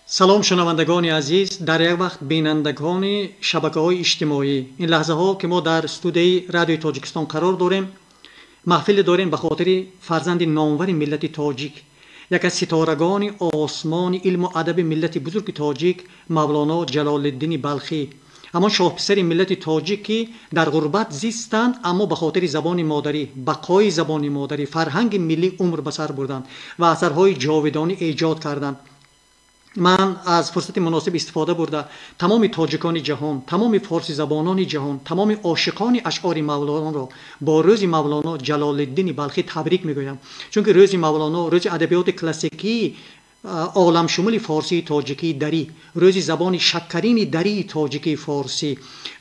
Салом, шунавандагони азиз, дар як вақт бинандагони шабакаҳои иҷтимоӣ. Ин лаҳзаҳо, ки мо дар студияи Радиои Тоҷикистон қарор дорем, маҳфиле дорем ба хотири фарзанди номвари миллати тоҷик, яке аз ситорагони осмони илму адаби миллати бузурги тоҷик, Мавлоно Ҷалолиддини Балхӣ, ҳамон шоҳписари миллати тоҷик, ки дар ғурбат зистанд, аммо ба хотири забони модарӣ, бақои забони модарӣ, фарҳанги миллӣ умр ба сар бурданд ва асарҳои ҷовидонӣ эҷод карданд. Ман аз фурсати муносиб истифода бурда, тамоми тоҷикони ҷаҳон, тамоми форсизабонони ҷаҳон, тамоми ошиқони ашъори Мавлоноро бо рӯзи Мавлоно Ҷалолиддини Балхӣ табрик мегӯям, чунки рӯзи Мавлоно рӯзи адабиёти классикии оламшумули форсии тоҷикии дарӣ, рӯзи забони шаккарини дарии тоҷикии форсӣ,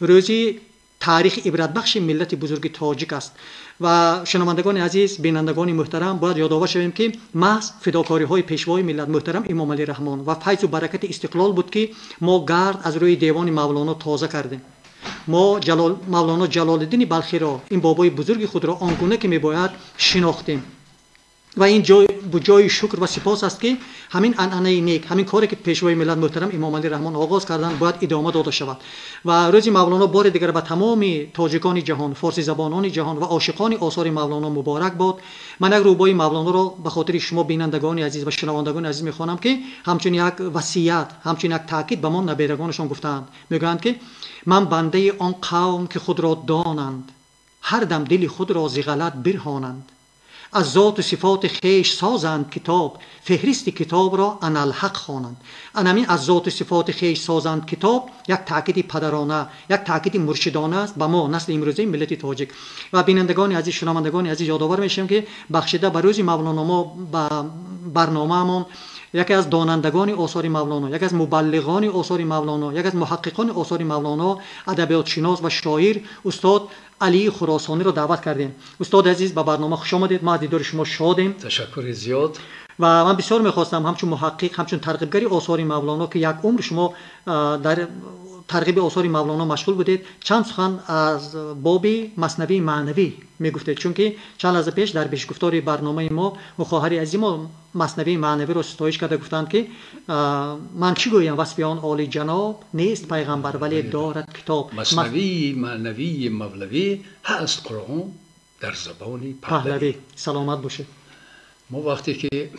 рӯзи таърихи ибратбахши миллати бузурги тоҷик аст. Ва шунавандагони азиз, бинандагони муҳтарам, бояд ёдовар шавем, ки маҳз фидокориҳои пешвои миллат муҳтарам Эмомалӣ Раҳмон ва файзу баракати истиқлол буд, ки мо гард аз рӯи девони Мавлоно тоза кардем. Мо Мавлоно Ҷалолиддини Балхиро, ин бобои бузурги худро он гуна ки мебояд шинохтем. Ва ин ҷои шукр ва сипос аст, ки ҳамин анъанаи нек, ҳамин коре ки пешвои миллат муҳтарам Эмомалӣ Раҳмон оғоз карданд, бояд идома дода шавад. Ва рӯзи Мавлоно бори дигар ба тамоми тоҷикони ҷаҳон, форсизабонони ҷаҳон ва ошиқони осори Мавлоно муборак бод. Ман як рӯбои Мавлоноро ба хотири шумо, бинандагони азиз ва шунавандагони азиз, мехонам, ки ҳамчун як васият, ҳамчун як таъкид ба мо наберагонашон гуфтаанд. Мегӯянд, ки ман бандаи он қавм, ки худро донанд, ҳар дам дили худро зи ғалат бирҳонанд, аз зоту сифоти хеш созанд китоб, феҳристи китобро аналҳақ хонанд. Анамин аз зоту сифоти хеш созанд китоб як таъкиди падарона, як таъкиди муршидона аст ба мо, насли имрӯзаи миллати тоҷик. Ва бинандагони азиз, шунавандагони азиз, ёдовар мешавем, ки бахшида ба рӯзи Мавлоно мо ба барномаамон яке аз донандагони осори Мавлоно, яке аз мубаллиғони осори Мавлоно, яке аз муҳаққиқони осори Мавлоно, адабиётшинос ва шоир устод Алии Хуросониро даъват кардем. Устоди азиз, ба барнома хуш омадед, мо аз дидори шумо шодем. Ташаккури зиёд. Ва ман бисёр мехостам ҳамчун муҳаққиқ, ҳамчун тарғибгари осори Мавлоно, ки як умр шумо дар тарғиби осори Мавлоно машғул будед, чанд сухан аз боби Маснавии маънавӣ мегуфтед, чунки чанд лаҳза пеш дар пешгуфтори барномаи мо хоҳари азизи мо Маснавии маънавиро ситоиш карда гуфтанд, ки ман чӣ гӯям васфи он олӣ ҷаноб, нест пайғамбар, вале дорад китоб. Маснавии маънавии мавлавӣ ҳаст Қуръон дар забони паҳлавӣ. Саломат бошед. Мо вақте ки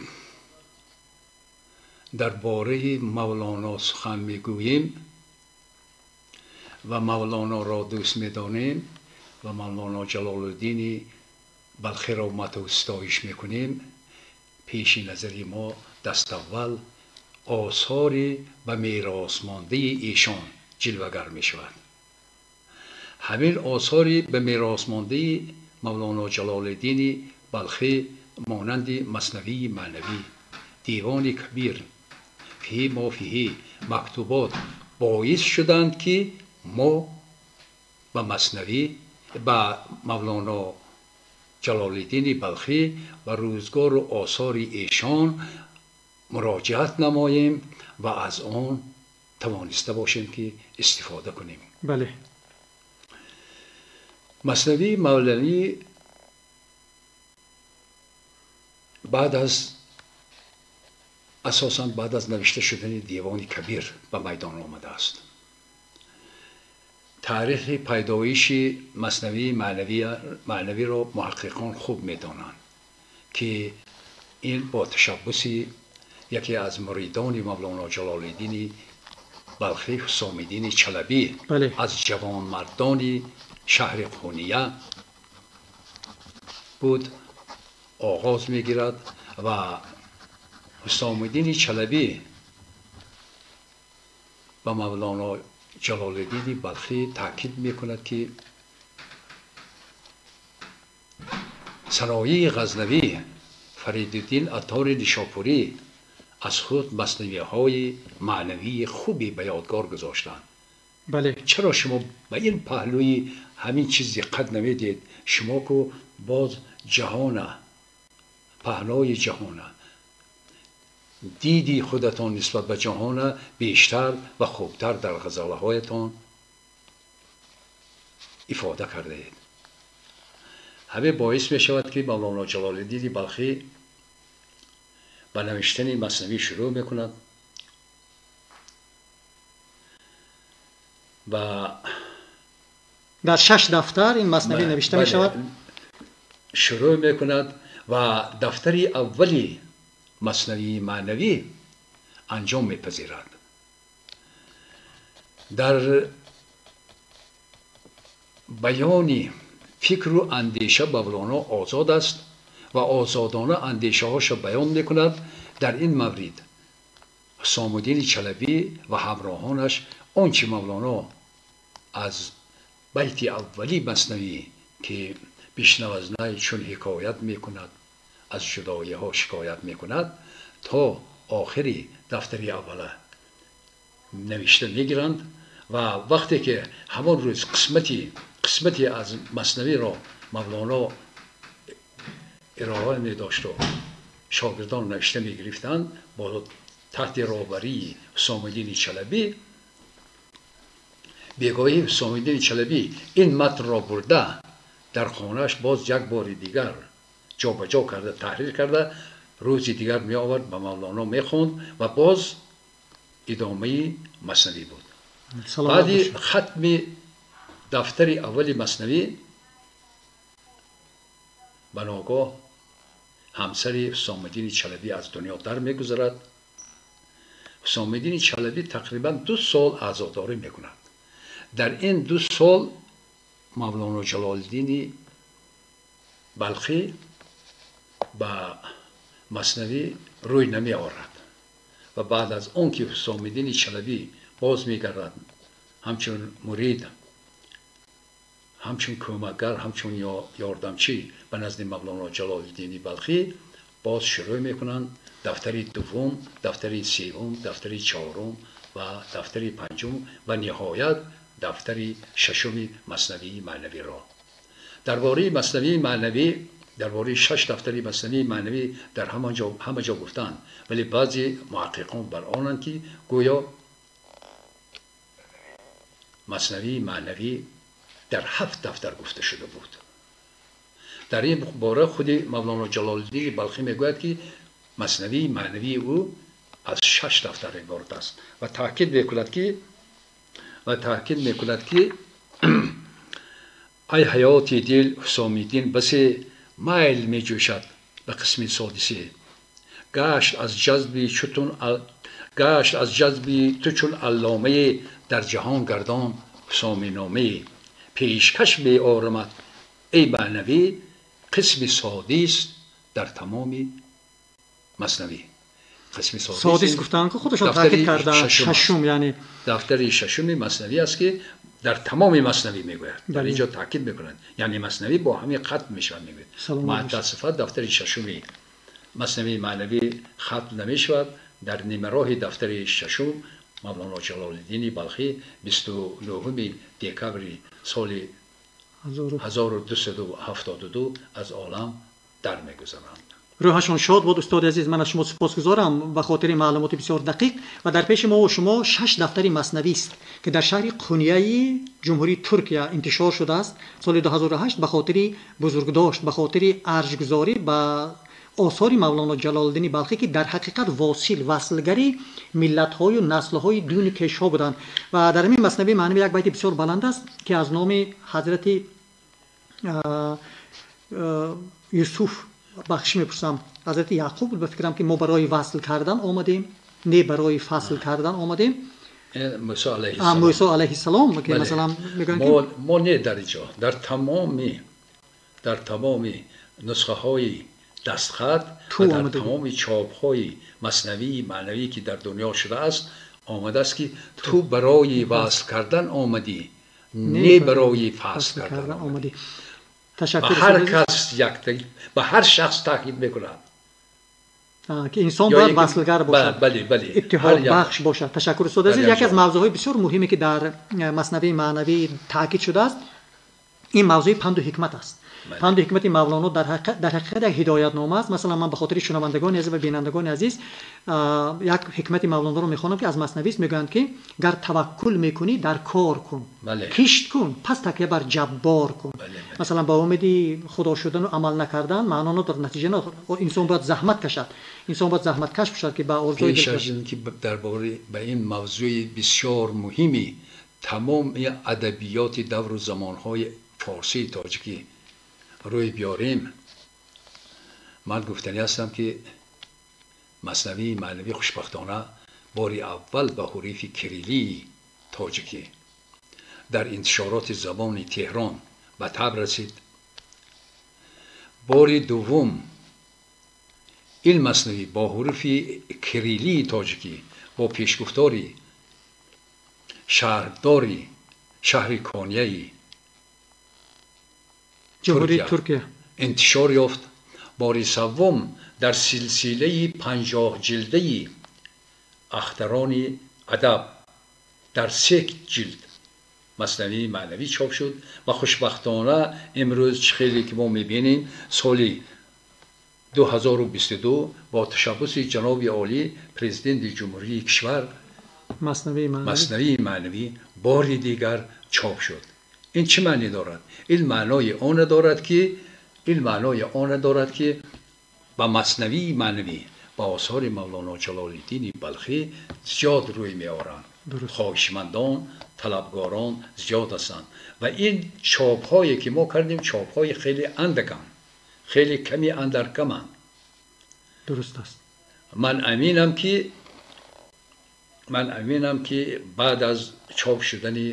дар бораи Мавлоно сухан мегӯем ва Мавлоноро дӯст медонем ва Мавлоно Ҷалолуддини Балхиро мадҳу ситоиш мекунем, пеши назари мо даставвал осори ба меросмондаи эшон ҷилвагар мешавад. Ҳамин осори ба меросмондаи Мавлоно Ҷалолиддини Балхӣ, монанди Маснавии маънавӣ, Девони Кабир, Фиҳи мофиҳӣ, Мактубот боис шуданд, ки мо ба Маснавӣ, ба Мавлоно Ҷалолиддини Балхӣ ва рӯзгору осори эшон муроҷиат намоем ва аз он тавониста бошем, ки истифода кунем. Маснавии мавлавӣ баъд аз асосан баъд аз навишта шудани Девони Кабир ба майдон омадааст. Таърихи пайдоиши Маснавии маънавиро муҳаққиқон хуб медонанд, ки ин бо ташаббуси яке аз муридони Мавлоно Ҷалолиддини Балхӣ, Ҳусомиддини Чалабӣ, аз ҷавонмардони шаҳри Қуния буд, оғоз мегирад. Ва Ҳусомиддини Чалабӣ ба Мавлоно Ҷалолиддини Балхӣ таъкид мекунад, ки Саноии Ғазнавӣ, Фаридуддин Аттори Нишопурӣ аз худ маснавиҳои маънавии хубе ба ёдгор гузоштанд. Чаро шумо ба ин паҳлӯи ҳамин чиз диққат намедиҳед? Шумо ку боз ҷаҳона, паҳнои ҷаҳона, диди худатон нисбат ба ҷаҳона бештар ва хубтар дар ғазалаҳоятон ифода кардаед. Ҳамин боис мешавад, ки Мавлоно Ҷалолиддини Балхӣ ба навиштани маснавӣ шурӯъ мекунад. و در 6 دفتر این مثنوی نوشته می شود. شروع می کند و دفتر اولی مثنوی معنوی انجام می پذیرد. در بیان فکر و اندیشه مولانا آزاد است و آزادانه اندیشه هاش بیان می کند. در این مورد حسام الدین چلبی و همراهانش آنچه مولانا از بیت اولی مثنوی که بشنو از نی چون حکایت می کند، از جدایی ها شکایت می کند، تا آخری دفتر اوله نوشته می گیرند. و وقتی که همان روز قسمتی از مثنوی را مولانا ارائه می داشت و شاگردان نوشته می گرفتند با تحت رهبری حسام الدین چلبی، بیگاهی حسام الدین چلبی این متن را برده در خانهش باز یک بار دیگر جابجا کرده، تحریر کرده، روزی دیگر می آورد به مولانا می خوند و باز ادامه مثنوی بود. بعد ختم دفتر اولی مثنوی بناگاه همسر حسام الدین چلبی از دنیا در میگذرد. حسام الدین چلبی تقریبا 2 سال عزاداری میکند. در این 2 سال مولانا جلال الدین بلخی به مثنوی روی نمی آورد و بعد از آن که حسام الدین چلبی باز میگردد همچون مرید، همچون کمکگر، همچون یاردمچی به نزد مولانا جلال الدین بلخی، باز شروع میکنند دفتر دوم، دفتر سوم، دفتر چهارم و دفتر پنجم و نهایت دفتر ششم مثنوی معنوی را. درباره مثنوی معنوی، درباره 6 دفتر مثنوی معنوی در همه جا گفتند، ولی بعضی محققان بر آنند که گویا مثنوی معنوی در 7 دفتر گفته شده بود. در این باره خود مولانا جلال الدین بلخی میگوید که مثنوی معنوی او از 6 دفتر عبارت است و تاکید میکند که ای حیات دل حسام الدین بسی میل می جوشد به قسم سادسی، گشت از جذبی تو چون علامه در جهان گردان حسام نامه، پیشکش می آرمد ای معنوی قسم سادیست در تمام مثنوی. قسم سادیست گفتن که خودشان تاکید کردن ششم، یعنی دفتر ششم مثنوی است که در تمام مثنوی میگوید. در اینجا تاکید میکنند، یعنی مثنوی با همین ختم میشود میگوید. متاسفانه دفتر ششم مثنوی معنوی ختم نمیشود. در نیمه راه دفتر ششم مولانا جلال الدین بلخی 29 دکبر سال 1272 از عالم در میگذرند. روحشان شاد بود. استاد عزیز، من از شما سپاسگزارم به خاطر معلومات بسیار دقیق. و در پیش ما و شما 6 دفتر مثنوی است که در شهر قونیه جمهوری ترکیه انتشار شده است سال 2008 به خاطر بزرگداشت، به خاطر ارجگذاری به آثار مولانا جلال الدین بلخی که در حقیقت وصلگری ملت‌های و نسل‌های دون کشها بودند. و در این مثنوی معنوی یک بیت بسیار بلند است که از نام حضرت یوسف، بخش میپرسم، حضرت یعقوب بود به فکرم، که ما برای وصل کردن آمدیم نه برای فصل کردن آمدیم. موسی علیه السلام، موسی علیه السلام که مثلا میگن که ما نه در اینجا در تمام نسخه های دستخط و در تمام چاپ های مثنوی معنوی که در دنیا شده است آمده است که تو برای وصل کردن آمدی نه برای فصل کردن آمدی. تشکر. هر کس به هر شخص تاکید میکند که انسان باید وصلگر باشد، بله، اتحاد بخش باشد. تشکر استاد عزیز. یکی از موضوعهای بسیار مهمی که در مثنوی معنوی تاکید شده است این موضوع پند و حکمت است. پند و حکمت مولانا در حقیقت یک هدایت نامه است. مثلا من به خاطر شنوندگان عزیز و بینندگان عزیز یک حکمت مولانا رو میخوانم که از مثنوی است. میگویند که گر توکل میکنی در کار کن، کشت کن، پس تکیه بر جبار کن. مثلا با امید خدا شدن و عمل نکردن معنا نداره، نتیجه نداره. انسان باید زحمت کشد، انسان باید زحمت کش باشد که به آرزوی پیش از اینکه درباره به این موضوع بسیار مهمی тамоми адабиёти давру замонҳои форсии тоҷикӣ рӯй биёрем, ман гуфтанӣ ҳастам ки маснавии маънавӣ хушбахтона бори аввал ба ҳурифи кириллии тоҷикӣ дар интишороти забони Теҳрон ба таб расид. Бори дуввум ин маснавӣ бо ҳуруфи кириллии тоҷикӣ бо пешгуфтори шаҳрдори шаҳри Конияи ҷумҳурии Туркия интишор ёфт. Бори севум дар силсилаи 50 ҷилдаи Ахтарони адаб дар 3 ҷилд маснавии маънавӣ чоп шуд ва хушбахтона имрӯз чӣ хеле ки мо мебинем, соли 2022 бо ташаббуси ҷаноби олӣ президенти ҷумҳурии кишвар маснавии маънавӣ бори дигар чоп шуд. Ин чӣ маънӣ дорад? Ин маънои онро дорад ки ба маснавии маънавӣ, ба осори Мавлоно Ҷалолиддини Балхӣ зиёд рӯй меоранд. Хоҳишмандон, талабгорон зиёд ҳастанд ва ин чопҳое ки мо кардем, чопҳои хеле андаканд, хеле ками андаркаманд. Дуруст аст. Ман аминам ки баъд аз чоп шудани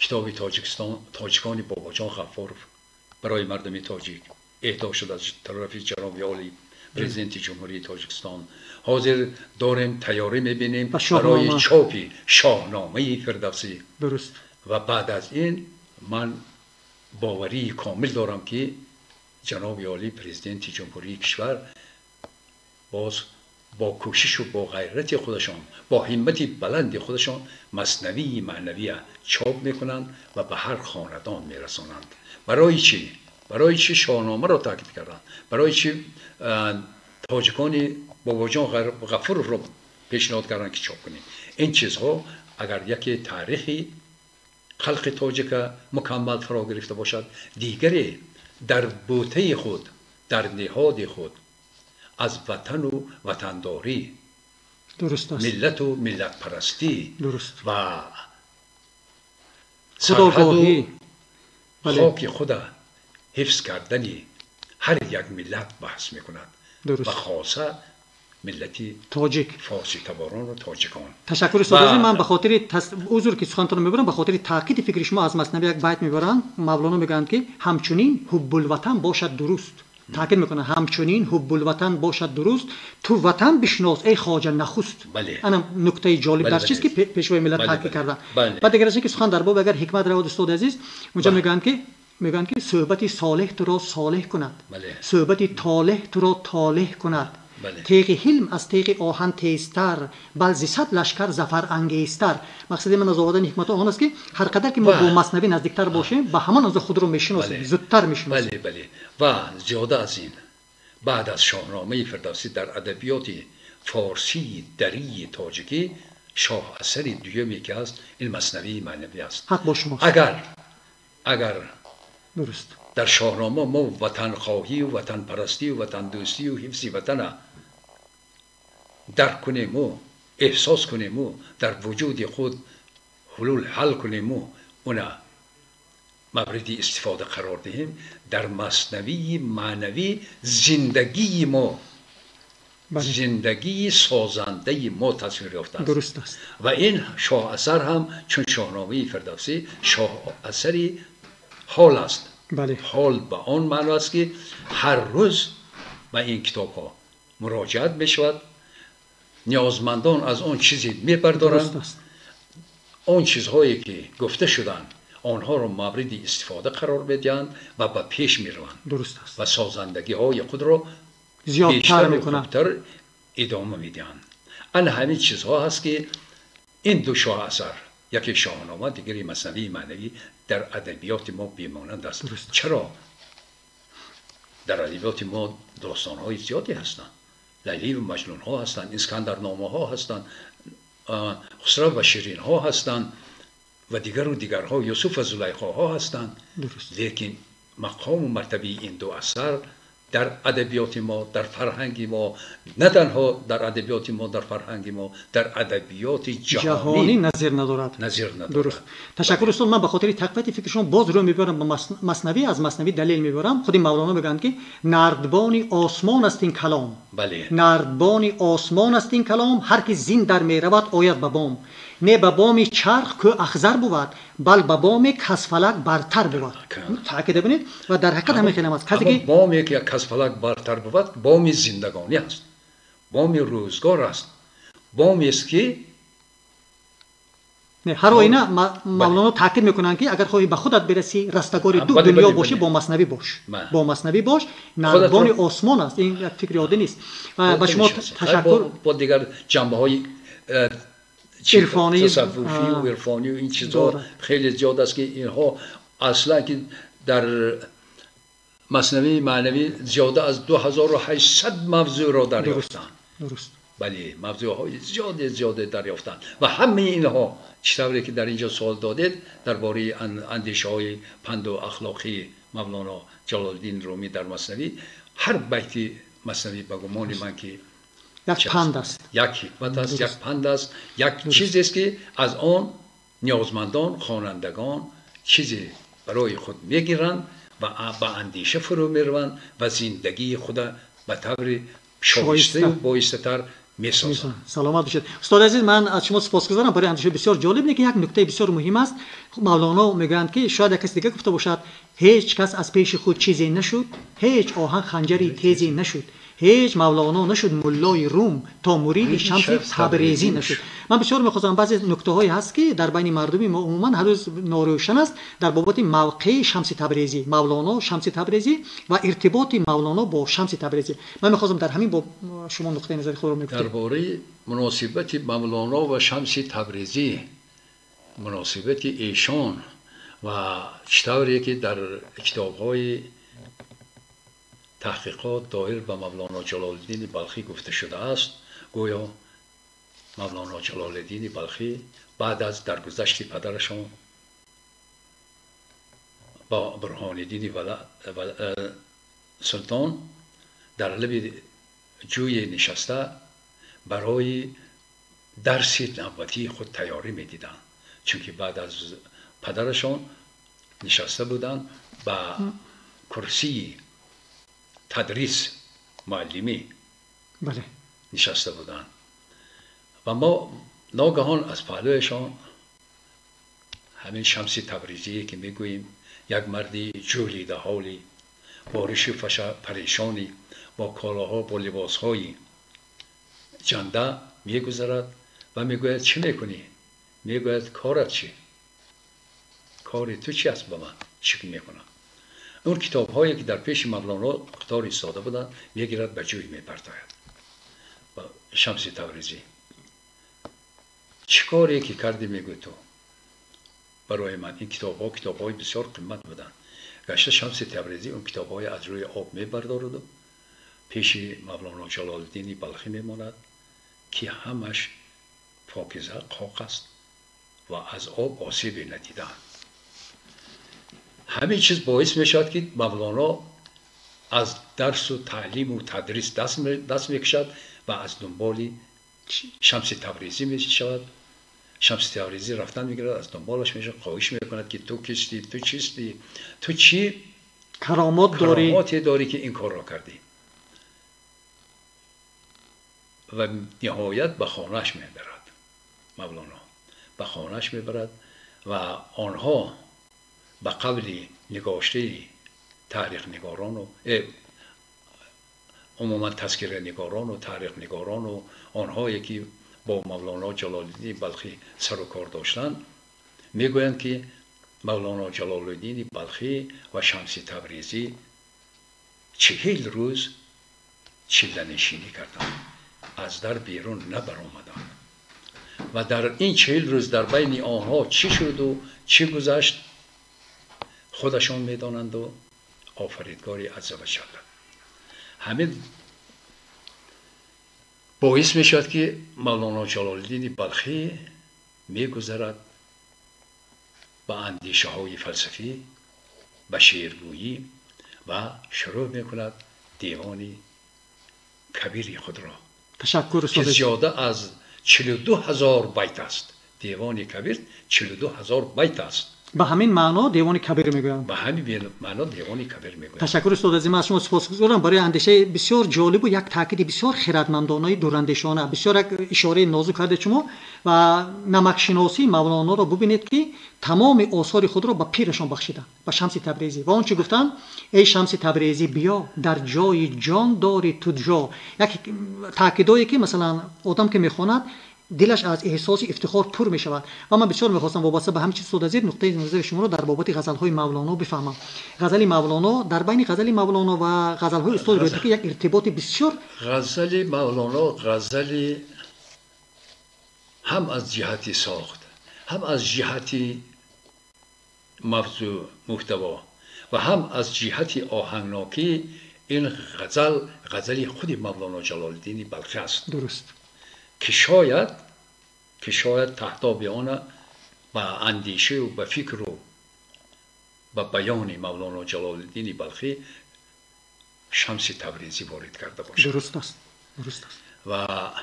китоби Тоҷикистон тоҷикони Бобоҷон Ғаффоров барои мардуми тоҷик эҳдо шуд аз тарафи ҷаноби олӣ президенти ҷумҳурии Тоҷикистон, ҳозир дорем тайёрӣ мебинем барои чопи Шоҳномаи Фирдавсӣ. Дуруст. Ва баъд аз ин ман боварии комил дорам ки ҷаноби олӣ президенти ҷумҳурии кишвар боз бо кӯшишу бо ғайрати худашон, бо ҳиммати баланди худашон маснавии маънавия чоп мекунанд ва ба ҳар хонадон мерасонанд. Барои чӣ? Барои чӣ Шоҳномаро таъкид карданд? Барои чӣ тоҷикони Бобоҷон Ғафуровро пешниҳод карданд ки чоп кунем? Ин чизҳо агар яке таърихи халқи тоҷика мукаммал фаро гирифта бошад, дигаре дар бутаи худ, дар ниҳоди худ аз ватану ватандорӣ, миллату миллатпарастӣ ва сарҳаду хоки худа ҳифз кардани ҳар як миллат баҳс мекунад ва хоса миллати тоҷик, форситаборону тоҷикон. Ташаккур устод азиз. Ман ба хотири узр ки сухантонро мебарам, ба хотири таъкиди фикри шумо аз маснавӣ як байт мебарам. Мавлоно мегӯянд ки ҳамчунин ҳуббулватан бошад дуруст. Таъкид мекунанд, ҳамчунин ҳуббулватан бошад дуруст, ту ватан бишнос эй хоҷа нахуст. Ана нуктаи ҷолиб дар чиз ки пешвои миллат таъкид карданд. Баъд дигар ки сухан дар боб агар ҳикмат равад устоди азиз, унҷа мегӯянд ки суҳбати солеҳ туро солеҳ кунад, суҳбати толеҳ туро толеҳ кунад, теғи ҳилм аз теғи оҳан тезтар, бал зи сад лашкар зафарангезтар. Мақсади ман аз овардани ҳикматҳо он аст ки ҳар қадар ки мо бо маснавӣ наздиктар бошем, ба ҳамон андоза худро мешиносем, зудтар мешиносем. Бале, бале. Ва зиёда аз ин, баъд аз Шоҳномаи Фирдавсӣ дар адабиёти форсии дарии тоҷикӣ шоҳ асари дуюме ки аст, ин маснавии маънавӣ аст. Ҳақ бо шумост. Агар дуруст дар Шоҳнома мо ватанхоҳию ватанпарастию ватандӯстию ҳифзи ватана дарк кунему, эҳсос кунему, дар вуҷуди худ ҳулул ҳал кунему, уна мавриди истифода қарор диҳем, дар маснавии маънавӣ зиндагии мо, зиндагии созандаи мо тасвир ёфтааст. Дуруст аст. Ва ин шоҳасар ҳам чун Шоҳномаи Фирдавсӣ шоҳасари ҳол аст. Ҳол ба он маъно аст ки ҳар рӯз ба ин китобҳо муроҷиат мешавад, ниёзмандон аз он чизе мебардоранд, он чизҳое ки гуфта шуданд онҳоро мавриди истифода қарор медиҳанд ва ба пеш мераванд ва созандагиҳои худро зиёдтар мекунанд, хубтар идома медиҳанд. Ана ҳамин чизҳо ҳаст ки ин ду шоҳасар, яке Шоҳнома, дигари маснавии маънавӣ, дар адабиёти мо бемонанд аст. Чаро? Дар адабиёти мо достонҳои зиёде ҳастанд, Лайливу Маҷнунҳо ҳастанд, Искандарномаҳо ҳастанд, Хусрав ва Ширинҳо ҳастанд ва дигару дигарҳо, Юсуф ва Зулайхоҳо ҳастанд. Лекин мақому мартабаи ин ду асар дар адабиёти мо, дар фарҳанги мо, на танҳо дар адабиёти мо, дар фарҳанги мо, дар адабиёти ҷаҳонӣ назир надорад. Назир надорад. Дуруст. Ташаккур устод. Ман ба хотири тақвияти фикри шумо боз рӯ мебарам ба маснавӣ, аз маснавӣ далел мебарам. Худи Мавлоно мегӯянд ки нардбони осмон аст ин калом. Бале. Нардбони осмон аст ин калом, ҳар ки зин дар меравад ояд ба бом. Не ба боми чарх кӯ ахзар бувад, бал ба боме кас фалак бартар бувад. Таъкид бинед ва дар ҳақиқат ҳамин хелам аст. Касе ки боме ки кас фалак бартар бувад, боми зиндагонӣ аст, боми рӯзгор аст, бомест ки ҳар оина Мавлоно таъкид мекунанд ки агар хоҳӣ ба худат бирасӣ, растагори ду дунё бошӣ, бо маснавӣ бош. Бо маснавӣ бош, нардбони осмон аст. Ин як фикри оддӣ нест. Ба шумо ташаккур. Бо дигар ҷанбаҳои ирфонӣ, тасаввуфӣ ва ирфонӣ ин чизҳо хеле зиёд аст ки инҳо аслан ки дар маснавии маънавӣ зиёда аз 2800 мавзӯъро дарёфтанд. Дуруст. Бале, мавзӯъҳои зиёде зиёде дарёфтанд ва ҳамаи инҳо чӣ тавре ки дар инҷо суол додед дар бораи андешаҳои панду ахлоқии Мавлоно Ҷалолиддин Румӣ дар маснавӣ, ҳар байти маснавӣ ба гумони ман ки як панд аст, як ҳикмат аст, як панд аст, як чизест ки аз он ниёзмандон, хонандагон чизе барои худ мегиранд ва ба андеша фурӯ мераванд ва зиндагии худа ба таври шоистаю боистатар месозанд. Саломат бошед. Устоди азиз, ман аз шумо сипосгузорам барои андешаи бисёр ҷолиб. Не ки як нуктаи бисёр муҳим аст. Мавлоно мегӯянд ки шояд як каси дигар гуфта бошад: ҳеҷ кас аз пеши худ чизе нашуд, ҳеҷ оҳан ханҷари тезе нашуд, ҳеҷ Мавлоно нашуд муллои Рум, то муриди Шамси Табрезӣ нашуд. Ман бисёр мехостам, баъзе нуктаҳое ҳаст ки дар байни мардуми мо умуман ҳанӯз норӯшан аст дар бобати мавқеи Шамси Табрезӣ, Мавлоно Шамси Табрезӣ ва иртиботи Мавлоно бо Шамси Табрезӣ. Ман мехостам дар ҳамин боб шумо нуқтаи назари худро мегуфтед. Дар бораи муносибати Мавлоно ва Шамси Табрезӣ, муносибати эшон ва чӣ тавре ки дар китобҳои таҳқиқот доир ба Мавлоно Ҷалолиддини Балхӣ гуфта шудааст, гӯё Мавлоно Ҷалолиддини Балхӣ баъд аз даргузашти падарашон бо Бурҳониддини Султон дар лаби ҷӯе нишаста барои дарси навбатии худ тайёрӣ медиданд, чунки баъд аз падарашон нишаста буданд ба курсии тадрис, муаллимӣ нишаста буданд ва мо ногаҳон аз паҳлӯяшон ҳамин Шамси Табрезие ки мегӯем, як марди ҷӯлидаҳолӣ, бо ришу парешонӣ, бо колоҳо, бо либосҳои ҷанда мегузарад ва мегӯяд: чӣ мекунӣ? Мегӯяд: корат чӣ? Кори ту чӣ аст ба ман? Чӣ мекунам? Он китобҳое ки дар пеши Мавлоно қатор истода буданд, мегирад, ба ҷӯй мепартояд. Шамси Табрезӣ: чӣ коре ки кардӣ? Мегӯй ту барои ман ин китобҳо китобҳои бисёр қимат буданд. Гашта Шамси Табрезӣ он китобҳое аз рӯи об мебардораду пеши Мавлоно Ҷалолиддини Балхӣ мемонад ки ҳамаш покиза қоқ аст ва аз об осебе надидаанд. Ҳамин чиз боис мешавад ки Мавлоно аз дарсу таълиму тадрис даст мекашад ва аз дунболи Шамси Табрезӣ мешавад. Шамси Табрезӣ рафтан мегирад, аз дунболаш мешавад, хоҳиш мекунад ки ту кистӣ, ту чистӣ, ту чӣ каромот дорӣ, каромоте дорӣ ки ин корро кардӣ. Ва ниҳоят ба хонааш мебарад. Мавлоно ба хонааш мебарад ва онҳо ба қавли нигоштаи таърихнигорону умуман тазкиранигорону таърихнигорону онҳое ки бо Мавлоно Ҷалолиддини Балхӣ сару кор доштанд, мегӯянд ки Мавлоно Ҷалолиддини Балхӣ ва Шамси Табрезӣ 40 рӯз чилланишинӣ карданд, аз дар берун набаромаданд ва дар ин 40 рӯз дар байни онҳо чӣ шуду чӣ гузашт худашон медонанду офаридгори азза ва ҷалла. Ҳамин боис мешавад ки Мавлоно Ҷалолиддини Балхӣ мегузарад ба андешаҳои фалсафӣ, ба шеъргӯӣ ва шурӯъ мекунад девони кабири худро. Ташаккур ки зиёда аз 42 000 байт аст. Девони кабир 42 000 байт аст. Ба ҳамин маъно девони кабир мегӯянд. Ба ҳамин маъно девони кабир мегӯянд. Ташаккур, устод азиз, ман аз шумо сипосгузорам барои андешаи бисёр ҷолибу як таъкиди бисёр хирадмандонаи дурандешона. Бисёр як ишораи нозук кардед шумо ва намакшиносии Мавлоноро бубинед, ки тамоми осори худро ба пирашон бахшиданд, ба Шамси Табрезӣ. Ва он чӣ гуфтанд: «Эй Шамси Табрезӣ, биё, дар ҷои ҷон дори ту ҷо». Як таъкидое, ки масалан одам ки мехонад, дилаш аз эҳсоси ифтихор пур мешавад. Ва ман бисёр мехостам вобаста ба ҳамин чиз, устод азиз, нуқтаи назари шуморо дар бобати ғазалҳои Мавлоно бифаҳмам. Ғазали Мавлоно, дар байни ғазали Мавлоно ва ғазалҳои устод Рӯдакӣ як иртиботи бисёр Ғазали Мавлоно ғазали ҳам аз ҷиҳати сохт, ҳам аз ҷиҳати мавзӯъ, муҳтаво ва ҳам аз ҷиҳати оҳангнокӣ ин ғазал ғазали худи Мавлоно Ҷалолиддини Балхӣ аст. Ки шояд таҳтоби она ба андешаву ба фикру ба баёни Мавлоно Ҷалолиддини Балхӣ Шамси Табрезӣ ворид карда бошад. Дуруст аст, дуруст аст. Ва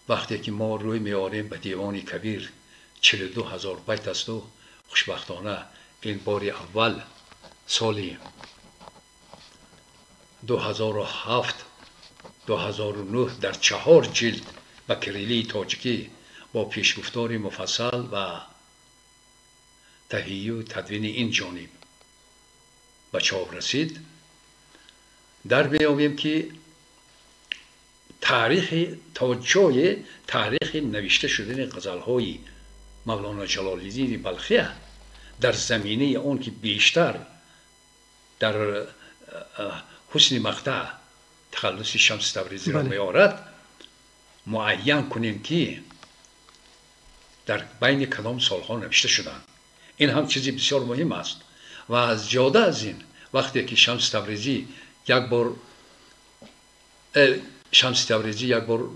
вақте ки мо рӯй меорем ба девони кабир, 42 000 байт асту хушбахтона ин бори аввал соли 2007, 2009 дар чаҳор ҷилд ба кирилии тоҷикӣ бо пешгуфтори муфассал ва таҳияю тадвини ин ҷониб ба чоп расид. Дар меёбем, ки таърихи то ҷое таърихи навишта шудани ғазалҳои Мавлоно Ҷалолиддини Балхия дар заминаи он ки бештар дар ҳусни мақтаъ тахаллуси Шамси Табрезиро меорад, муайян кунем, ки дар байни кадом солҳо навишта шуданд. Ин ҳам чизи бисёр муҳим аст. Ва зиёда аз ин, вақте ки Шамси Табрезӣ як бор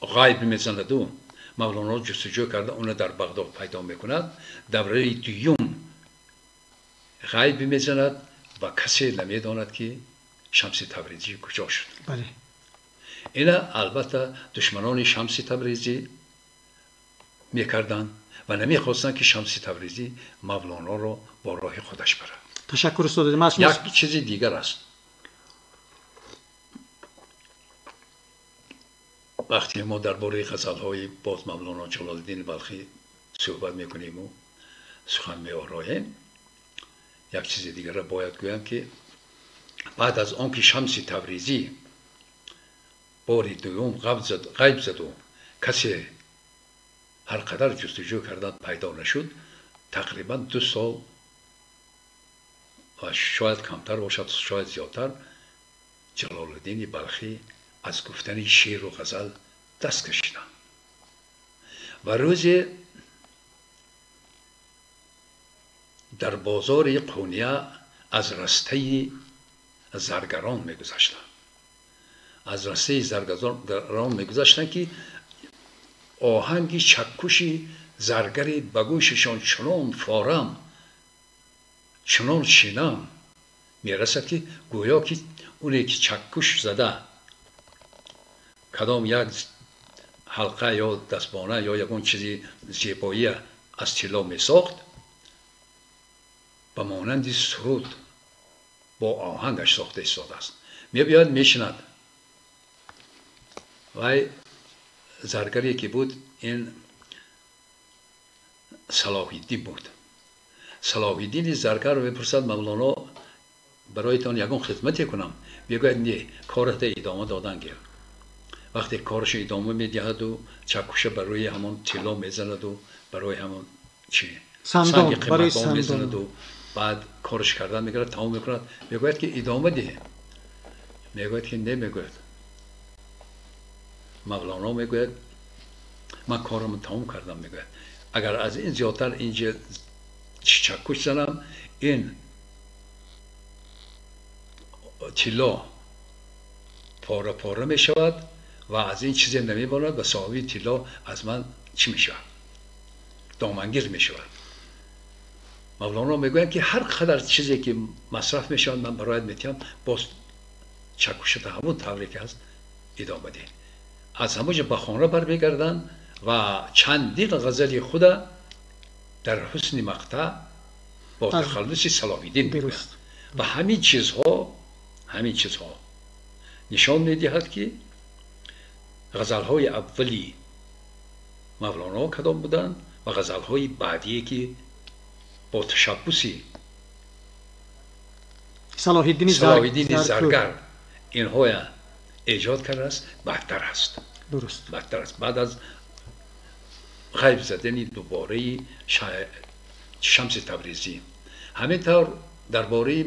ғайб мезанаду Мавлоно ҷустуҷӯ карда уна дар Бағдод пайдо мекунад, давраи дуюм ғайб мезанад ва касе намедонад, ки Шамси Табрезӣ куҷо шуд. Ина албатта душманони Шамси Табрезӣ мекарданд ва намехостанд, ки Шамси Табрезӣ Мавлоноро бо роҳи худаш барад. Ташаккур, устод. Як чизи дигар аст. Вақте мо дар бораи ғазалҳои боз Мавлоно Ҷалолиддини Балхӣ суҳбат мекунему сухан меороем, як чизи дигарро бояд гӯям, ки баъд аз он ки Шамси Тавризӣ бори дуюм ғайб заду касе ҳар қадар ҷустуҷӯ кардан пайдо нашуд, тақрибан 2 сол ва шояд камтар бошад, шояд зиёдтар, Ҷалолиддини Балхӣ аз гуфтани шеъру ғазал даст кашиданд. Ва рӯзе дар бозори Қуния аз растаи заргарон мегузаштанд, аз растаи заргарон мегузаштанд, ки оҳанги чаккуши заргари ба гӯшашон чунон форам, чунон шинам мерасад, ки гӯё ки оне ки чаккуш зада кадом як ҳалқа ё дастбона ё ягон чизи зебоия аз тилло месохт, ба монанди суруд бо оҳангаш сохта истодааст. Мебиёяд, мешинад. Вай заргаре ки буд, ин Салоҳиддин буд. Салоҳиддини заргарро мепурсад Мавлоно: «Бароятон ягон хизмате кунам?» Мегӯяд: «Не, кората идома додан гир». Вақте корашо идома медиҳаду чаккуша барои ҳамон тилло мезанаду барои ҳамон чи санги қиматбаҳо мезанаду баъд кораш кардан мегирад, тамом мекунад, мегӯяд, ки идома диҳ. Мегӯяд, ки не, мегӯяд Мавлоно, мегӯяд, ман корамро тамом кардам, мегӯяд, агар аз ин зиёдтар инҷа чаккуш занам, ин тилло пора пора мешавад ва аз ин чизе намемонад ва соҳиби тилло аз ман чӣ мешавад, домангир мешавад. Мавлоно мегӯянд, ки ҳар қадар чизе ки масраф мешавад, ман бароят метиҳам, боз чакушата ҳамон тавре ки ҳаст идома деҳ. Аз ҳамон ҷо ба хона бармегарданд ва чандин ғазали худа дар ҳусни мақтаъ бо тахаллуси Салоҳиддин мегӯянд. Ва ҳамин чизҳо нишон медиҳад, ки ғазалҳои аввали Мавлоно кадом буданд ва ғазалҳои баъдие ки бо ташаббуси Салоҳиддини Заргар инҳоя эҷод кардааст, бадтар аст. Дуруст, бадтар аст. Баъд аз ғайб задани дубораи Шамси Табризӣ. Ҳамин тавр дар бораи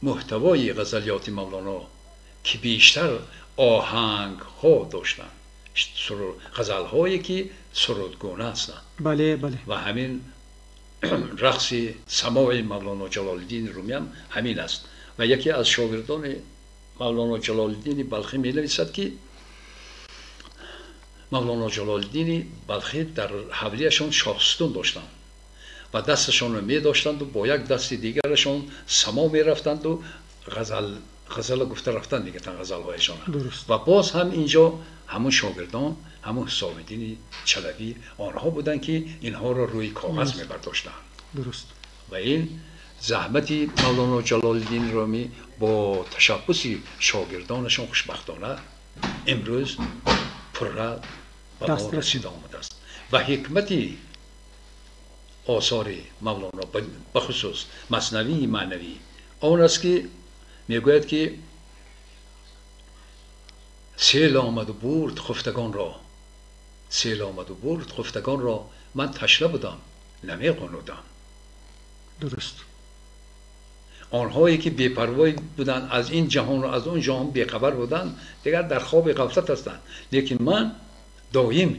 муҳтавои ғазалиёти Мавлоно, ки бештар оҳангҳо доштанд, ғазалҳое ки сурудгуна ҳастанд. Бале, бале. Ва ҳамин рақси самои Мавлоно Ҷалолиддини Румӣ ҳам ҳамин аст. Ва яке аз шогирдони Мавлоно Ҷалолиддини Балхӣ менависад, ки Мавлоно Ҷалолиддини Балхӣ дар ҳавлияшон шоҳсутун доштанд ва дасташонро медоштанду бо як дасти дигарашон само мерафтанду ғазала гуфта рафтан мегирифтанд ғазалҳояшонро. Ва боз ҳам инҷо ҳамон шогирдон, ҳамон Ҳусомиддини Чалабӣ, онҳо буданд, ки инҳоро рӯи коғаз мебардоштанд. Дуруст. Ва ин заҳмати Мавлоно Ҷалолиддини Румӣ бо ташаббуси шогирдонашон хушбахтона имрӯз пурра ба мо расида омадааст. Ва ҳикмати осори Мавлоно, бахусус Маснавии маънавӣ, он аст, ки мегӯяд, ки сел омаду бурд хуфтагонро, сел омаду бурд хуфтагонро, ман ташна будам, намеғунудам. Дуруст. Онҳое ки бепарвой буданд, аз ин ҷаҳону аз он ҷаҳон бехабар буданд, дигар дар хоби ғафлат ҳастанд. Лекин ман доим,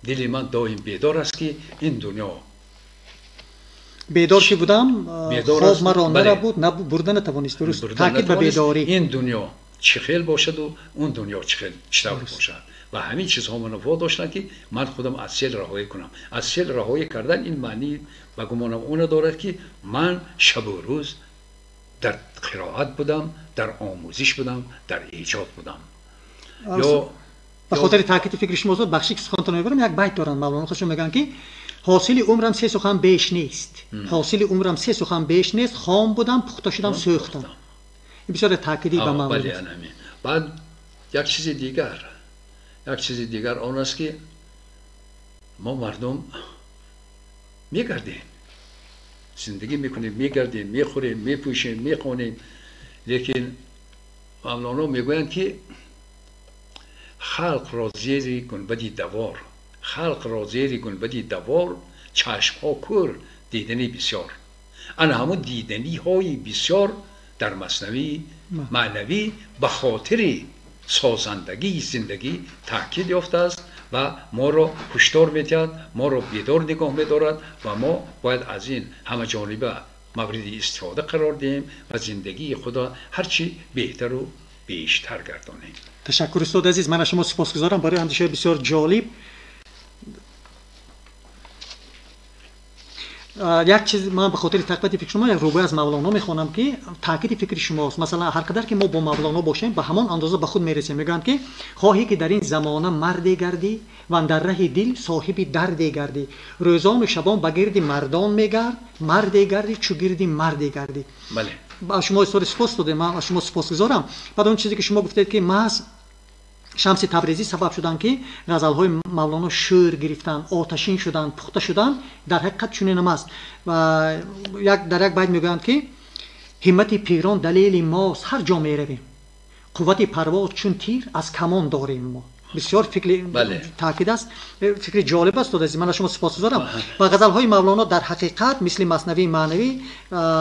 дили ман доим бедор аст, ки ин дунё бедор ки будам, хоб маро нарабуд, бурда натавонист. Дуруст, таъкид ба бедорӣ. Ин дунё чӣ хел бошаду он дунё чӣ хел чӣ тавр бошад. Ва ҳамин чизҳо маро водоштанд, ки ман худам аз сел раҳоӣ кунам. Аз сел раҳоӣ кардан ин маънӣ ба гумонам она дорад, ки ман шабу рӯз дар қироат будам, дар омӯзиш будам, дар эҷод будам. Ё ба хотири таъкиди фикри шумо, устод, бахши ки сухантон мебарам, як байт доранд Мавлоно, худшон мегӯянд, ки ҳосили умрам се сухан беш нест, ҳосили умрам се сухан беш нест, хом будам, пухта шудам, сӯхтам. Ин бисёр таъкидӣ ба Мавлоно. Бале, ҳамин. Баъд як чизи дигар, як чизи дигар он аст, ки мо мардум мегардем, зиндагӣ мекунем, мегардем, мехӯрем, мепӯшем, мехонем, лекин Мавлоно мегӯянд, ки халқро зери гунбади давор, халқро зери гунбади давор, чашмҳо кӯр, дидани бисёр. Ана ҳамон диданиҳои бисёр дар Маснавии маънавӣ ба хотири созандагии зиндагӣ таъкид ёфтааст ва моро ҳушдор медиҳад, моро бедор нигоҳ медорад ва мо бояд аз ин ҳамаҷониба мавриди истифода қарор диҳем ва зиндагии худро ҳарчи беҳтару бештар гардонем. Ташаккур, устод азиз, ман аз шумо сипосгузорам барои андешаҳои бисёр ҷолиб. Як чиз ман ба хотири тақвияти фикри шумо як рубоӣ аз Мавлоно мехонам, ки таъкиди фикри шумост. Масалан, ҳар қадар ки мо бо Мавлоно бошем, ба ҳамон андоза ба худ мерасем. Мегӯянд, ки хоҳӣ ки дар ин замона марде гардӣ ва дар раҳи дил соҳиби дарде гардӣ, рӯзону шабон ба гирди мардон мегард, марде гардӣ чу гирди марде гардӣ. Бале. Аз шумо устод сипос додем, ман аз шумо сипосгузорам. Баъд он чизе ки шумо гуфтед, ки маҳз Шамси Табризӣ сабаб шуданд, ки ғазалҳои Мавлоно шӯр гирифтанд, оташин шуданд, пухта шуданд, дар ҳақиқат чунинам аст. Ва дар як байт мегӯянд, ки ҳиммати пирон далели мост, ҳар ҷо меравем, қуввати парвоз чун тир аз камон дорем мо. Бисёр фикри таъкид аст, фикри ҷолиб аст, устод азиз, ман аз шумо сипосгузорам. Ва ғазалҳои Мавлоно дар ҳақиқат мисли Маснавии маънавӣ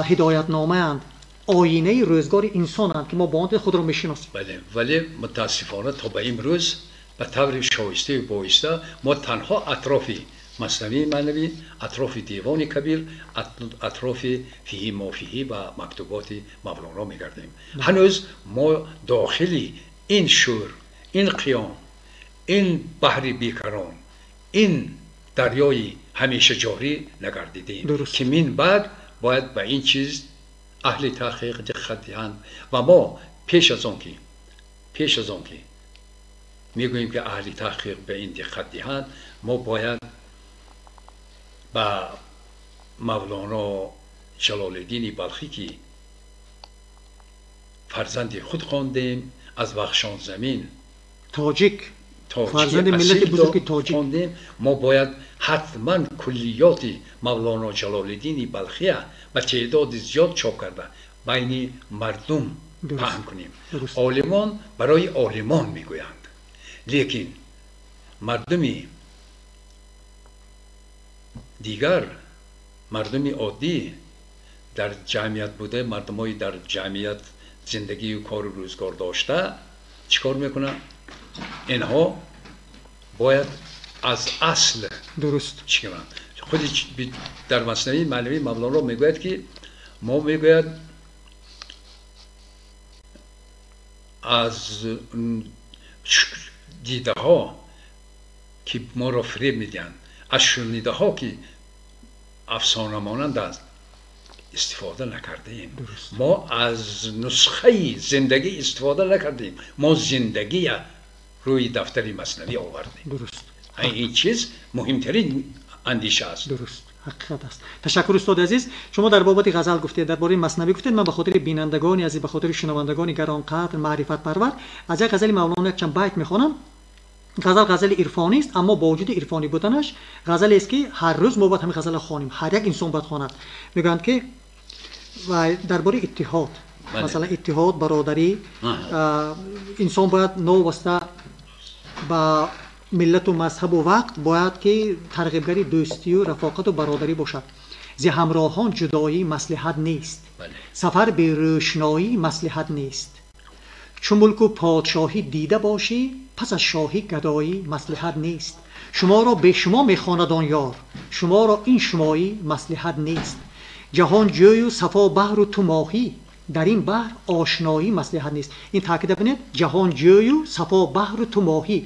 ҳидоятномаанд, оинаи рӯзгори инсонанд, ки мо бо он худро мешиносем. Бале, вале мутаассифона то ба имрӯз ба таври шоистаю боиста мо танҳо атрофи Маснавии маънавӣ, атрофи Девони Кабир, атрофи Фиҳи мофиҳӣ ва мактуботи Мавлоно мегардем. Ҳанӯз мо дохили ин шӯр, ин қиём, ин баҳри бекарон, ин дарёи ҳамеша ҷорӣ нагардидем, ки мин баъд бояд ба ин чиз аҳли таҳқиқ диққат диҳанд. Ва мо пеш аз он ки мегӯем ки аҳли таҳқиқ ба ин диққат диҳанд, мо бояд ба Мавлоно Ҷалолиддини Балхӣ ки фарзанди худ хондем, аз Вахшон замин тоҷик, фарзанди миллати бузурги тоҷик хондем, мо бояд ҳатман куллиёти Мавлоно Ҷалолиддини Балхия ба теъдоди зиёд чоп карда байни мардум паҳн кунем. Олимон барои олимон мегӯянд, лекин мардуми дигар, мардуми оддӣ дар ҷамъият буда, мардумҳои дар ҷамъият зиндагию кору рӯзгор дошта чӣ кор мекунанд? Инҳо бояд аз асл дуруст чӣ кунанд? Худи дар Маснавии Маънавии Мавлоно мегӯяд ки мо мегӯяд аз дидаҳо ки моро фиреб медиҳанд, аз шунидаҳо ки афсона монанд аст, истифода накардем. Мо аз нусхаи зиндагӣ истифода накардем, мо зиндагия рӯи дафтари Маснавӣ овардем. Дуруст. Ин чиз муҳимтарин андеша аст. Дуруст, ҳақиқат аст. Ташаккур устоди азиз. Шумо дар бобати ғазал гуфтед, дар бораи Маснавӣ гуфтед. Ман ба хотири бинандагони азиз, ба хотири шунавандагони гаронқадр, маърифатпарвар аз як ғазали Мавлоно якчанд байт мехонам. Ғазал ғазали ирфонист, аммо бо вуҷуди ирфонӣ буданаш ғазалест ки ҳар рӯз мо бояд ҳамин ғазалро хонем, ҳар як инсон бояд хонад. Мегӯянд ки дар бораи иттиҳод, масалан иттиҳод, бародарӣ, инсон бояд новобаста ба миллату мазҳабу вақт бояд ки тарғибгари дӯстию рафоқату бародарӣ бошад. Зи ҳамроҳон ҷудоӣ маслиҳат нест, сафар бе рӯшноӣ маслиҳат нест. Чу мулку подшоҳӣ дида бошӣ, пас аз шоҳӣ гадоӣ маслиҳат нест. Шуморо бе шумо мехонад он ёр, шуморо ин шумоӣ маслиҳат нест. Ҷаҳон ҷӯю сафо баҳру ту моҳӣ, дар ин баҳр ошноӣ маслиҳат нест. Ин таъкида бинед, ҷаҳон ҷӯю сафо баҳру ту моҳӣ.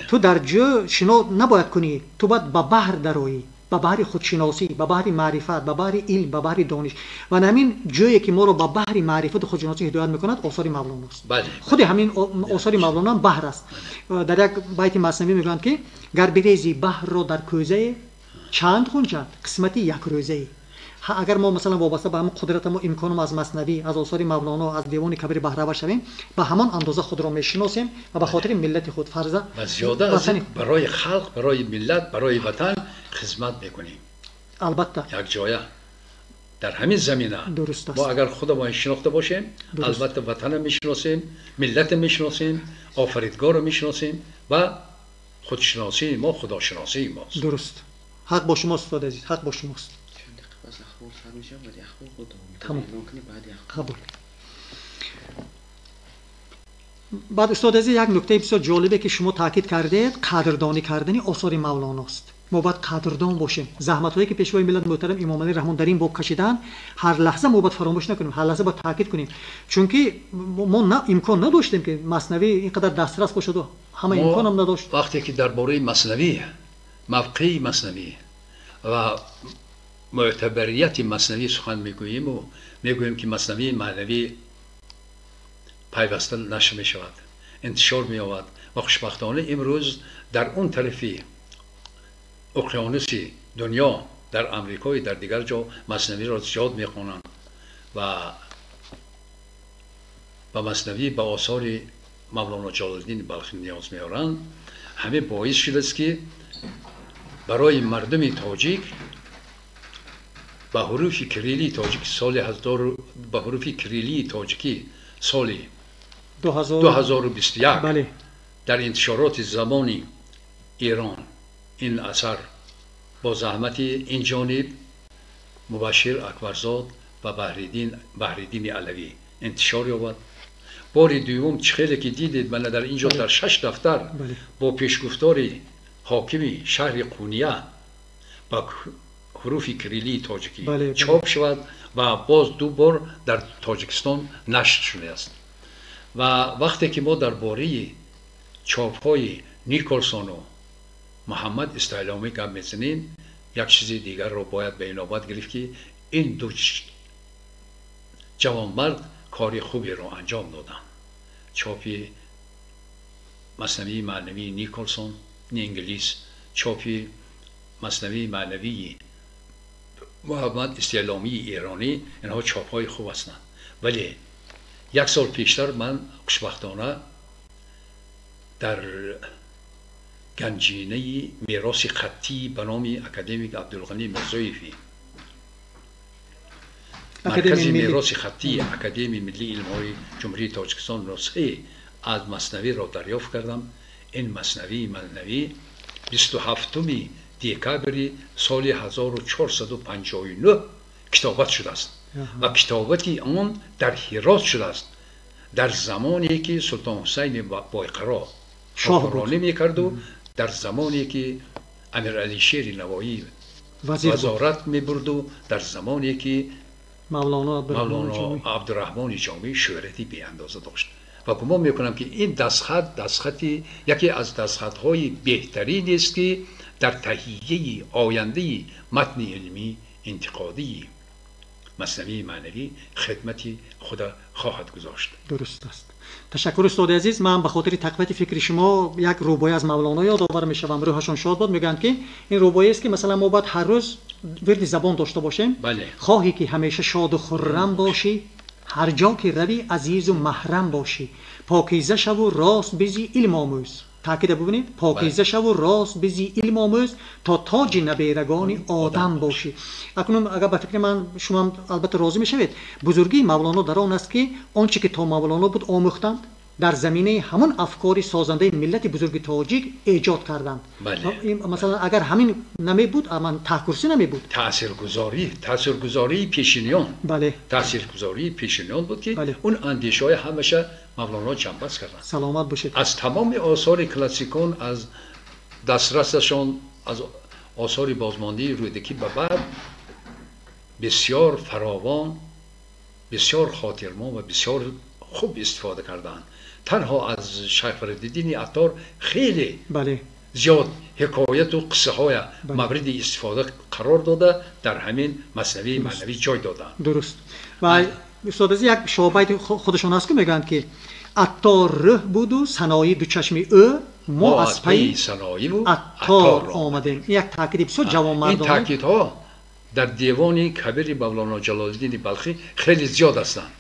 Ту дар ҷӯ шино набояд кунӣ, ту бояд ба баҳр дароӣ, ба баҳри худшиносӣ, ба баҳри маърифат, ба баҳри илм, ба баҳри дониш. Ва ҳамин ҷое ки моро ба баҳри маърифату худшиносӣ ҳидоят мекунад, осори Мавлоност. Худи ҳамин осори Мавлоно ҳам баҳр аст. Дар як байти Маснавӣ мегӯянд ки гар бирезӣ баҳрро дар кӯзае, чанд хунҷад қисмати якрӯзае. Агар мо масалан вобаста ба ҳамон қудратаму имконам аз Маснавӣ, аз осори Мавлоно, аз Девони Кабири баҳравар шавем, ба ҳамон андоза худро мешиносем ва ба хотири миллати худ фарза ва зиёда аз барои халқ, барои миллат, барои ватан хизмат мекунем. Албатта, якҷоя дар ҳамин замина дуруст аст. Мо агар худамон шинохта бошем, албатта ватанро мешиносем, миллатро мешиносем, офаридгорро мешиносем ва худшиносии мо худошиносии мост. Дуруст. Ҳақ бо шумост, устоди азиз, ҳақ бо шумост. Қабул. Баъд устоди азиз, як нуктаи бисёр ҷолибе ки шумо таъкид кардед, қадрдонӣ кардани осори Мавлоност. Мо бояд қадрдон бошем. Заҳматҳое ки пешвои миллат муҳтарам Имомалӣ Раҳмон дар ин боб кашиданд, ҳар лаҳза мо бояд фаромӯш накунем, ҳар лаҳза бояд таъкид кунем, чунки мо имкон надоштем ки Маснавӣ ин қадар дастрас бошаду ҳама имконам надошт. Вақте ки дар бораи Маснавӣ, мавқеи Маснавӣ ва мӯътабарияти Маснавӣ сухан мегӯему мегӯем ки Маснавии Маънавӣ пайваста нашр мешавад, интишор меёбад ва хушбахтона имрӯз дар он тарафи уқёнуси дунё, дар Амрикою дар дигар ҷо Маснавиро зиёд мехонанд ва ба Маснавӣ, ба осори Мавлоно Ҷалолиддини Балхӣ ниёз меоранд. Ҳамин боис шудааст ки барои мардуми тоҷик ба ҳуруфи кириллии тоҷик соли ба ҳуруфи кириллии тоҷикӣ соли 2021 дар интишороти замони Эрон ин асар бо заҳмати ин ҷониб Мубашшир Акбарзод ва Баҳриддини Алавӣ интишор ёбад. Бори дуюм чӣ хеле ки дидед, мана дар ин ҷо дар 6 дафтар бо пешгуфтори ҳокими шаҳри Қуния ба ҳуруфи кириллии тоҷикӣ чоп шавад ва боз 2 бор дар Тоҷикистон нашр шудааст. Ва вақте ки мо дар бораи чопҳои Николсону Муҳаммад Истеъломӣ гап мезанем, як чизи дигарро бояд ба инобат гирифт, ки ин ду ҷавонмард кори хуберо анҷом доданд. Чопи Маснавии маънавии Николсон инглис, чопи Маснавии маънавии Муҳаммад Истеъломии эронӣ, инҳо чопҳои хуб ҳастанд. Вале як сол пештар ман хушбахтона дар ганҷинаи мероси хаттӣ ба номи академик Абдулғанӣ Мирзоевӣ, маркази мероси хаттии Академияи миллии илмҳои Ҷумҳурии Тоҷикистон, нусхае аз маснавиро дарёфт кардам. Ин Маснавии маънавӣ 27 декабри соли 1459 китобат шудааст ва китобати он дар Ҳирот шудааст, дар замоне ки Султон Ҳусайни Бойқаро шоҳронӣ мекарду дар замоне ки Амиралишери Навоӣ вазорат мебурду дар замоне ки Мавлоно Абдураҳмони Ҷомӣ шӯҳрати беандоза дошт. Ва гумон мекунам, ки ин дастхат дастхати яке аз дастхатҳои беҳтаринест, ки дар таҳияи ояндаи матни илмӣ интиқодии Маснавии маънавӣ хидмати худа хоҳад гузошт. Дуруст аст. Ташаккур, устоди азиз. Ман ба хотири тақвияти фикри шумо як рубоӣ аз Мавлоно ёдовар мешавам, рӯҳашон шод бод. Мегӯянд, ки ин рубоиест, ки масалан мо бояд ҳар рӯз вирди забон дошта бошем. Хоҳӣ ки ҳамеша шоду хуррам бошӣ, ҳар ҷо ки равӣ азизу маҳрам бошӣ, покиза шаву рост бизӣ, илм омӯз. Таъкида бубинед: покиза шаву рост бизӣ, илм омӯз, то тоҷи наберагони одам бошӣ. Акнун агар ба фикри ман шумо албатта розӣ мешавед, бузургии Мавлоно дар он аст, ки он чӣ ки то Мавлоно буд омӯхтанд, дар заминаи ҳамон афкори созандаи миллати бузурги тоҷик эҷод карданд. Масалан, агар ҳамин намебуд, ман таҳкурсӣ намебуд. Таъсиргузории пешиниён, таъсиргузории пешиниён буд, ки он андешаҳои ҳамаша Мавлоно ҷамъбаст карданд. Саломат бошед. Аз тамоми осори классикон, аз дастрасашон, аз осори бозмондии Рӯдакӣ ба баъд бисёр фаровон, бисёр хотирмон ва бисёр хуб истифода карданд. Танҳо аз Шайх Фаридуддини Аттор хеле зиёд ҳикояту қиссаҳоя мавриди истифода қарор дода, дар ҳамин Маснавии маънавӣ ҷой доданд. Дуруст. Ва устод азиз, як шоҳбайти худашон аст, ки мегӯянд, ки Аттор рӯҳ буду Саноӣ ду чашми ӯ, мо аз пайи Саноиву Аттор омадем. Ин як таъкиди бисёр ҷавонмардона. Ин таъкидҳо дар Девони Кабири Мавлоно Ҷалолиддини Балхӣ хеле зиёд ҳастанд.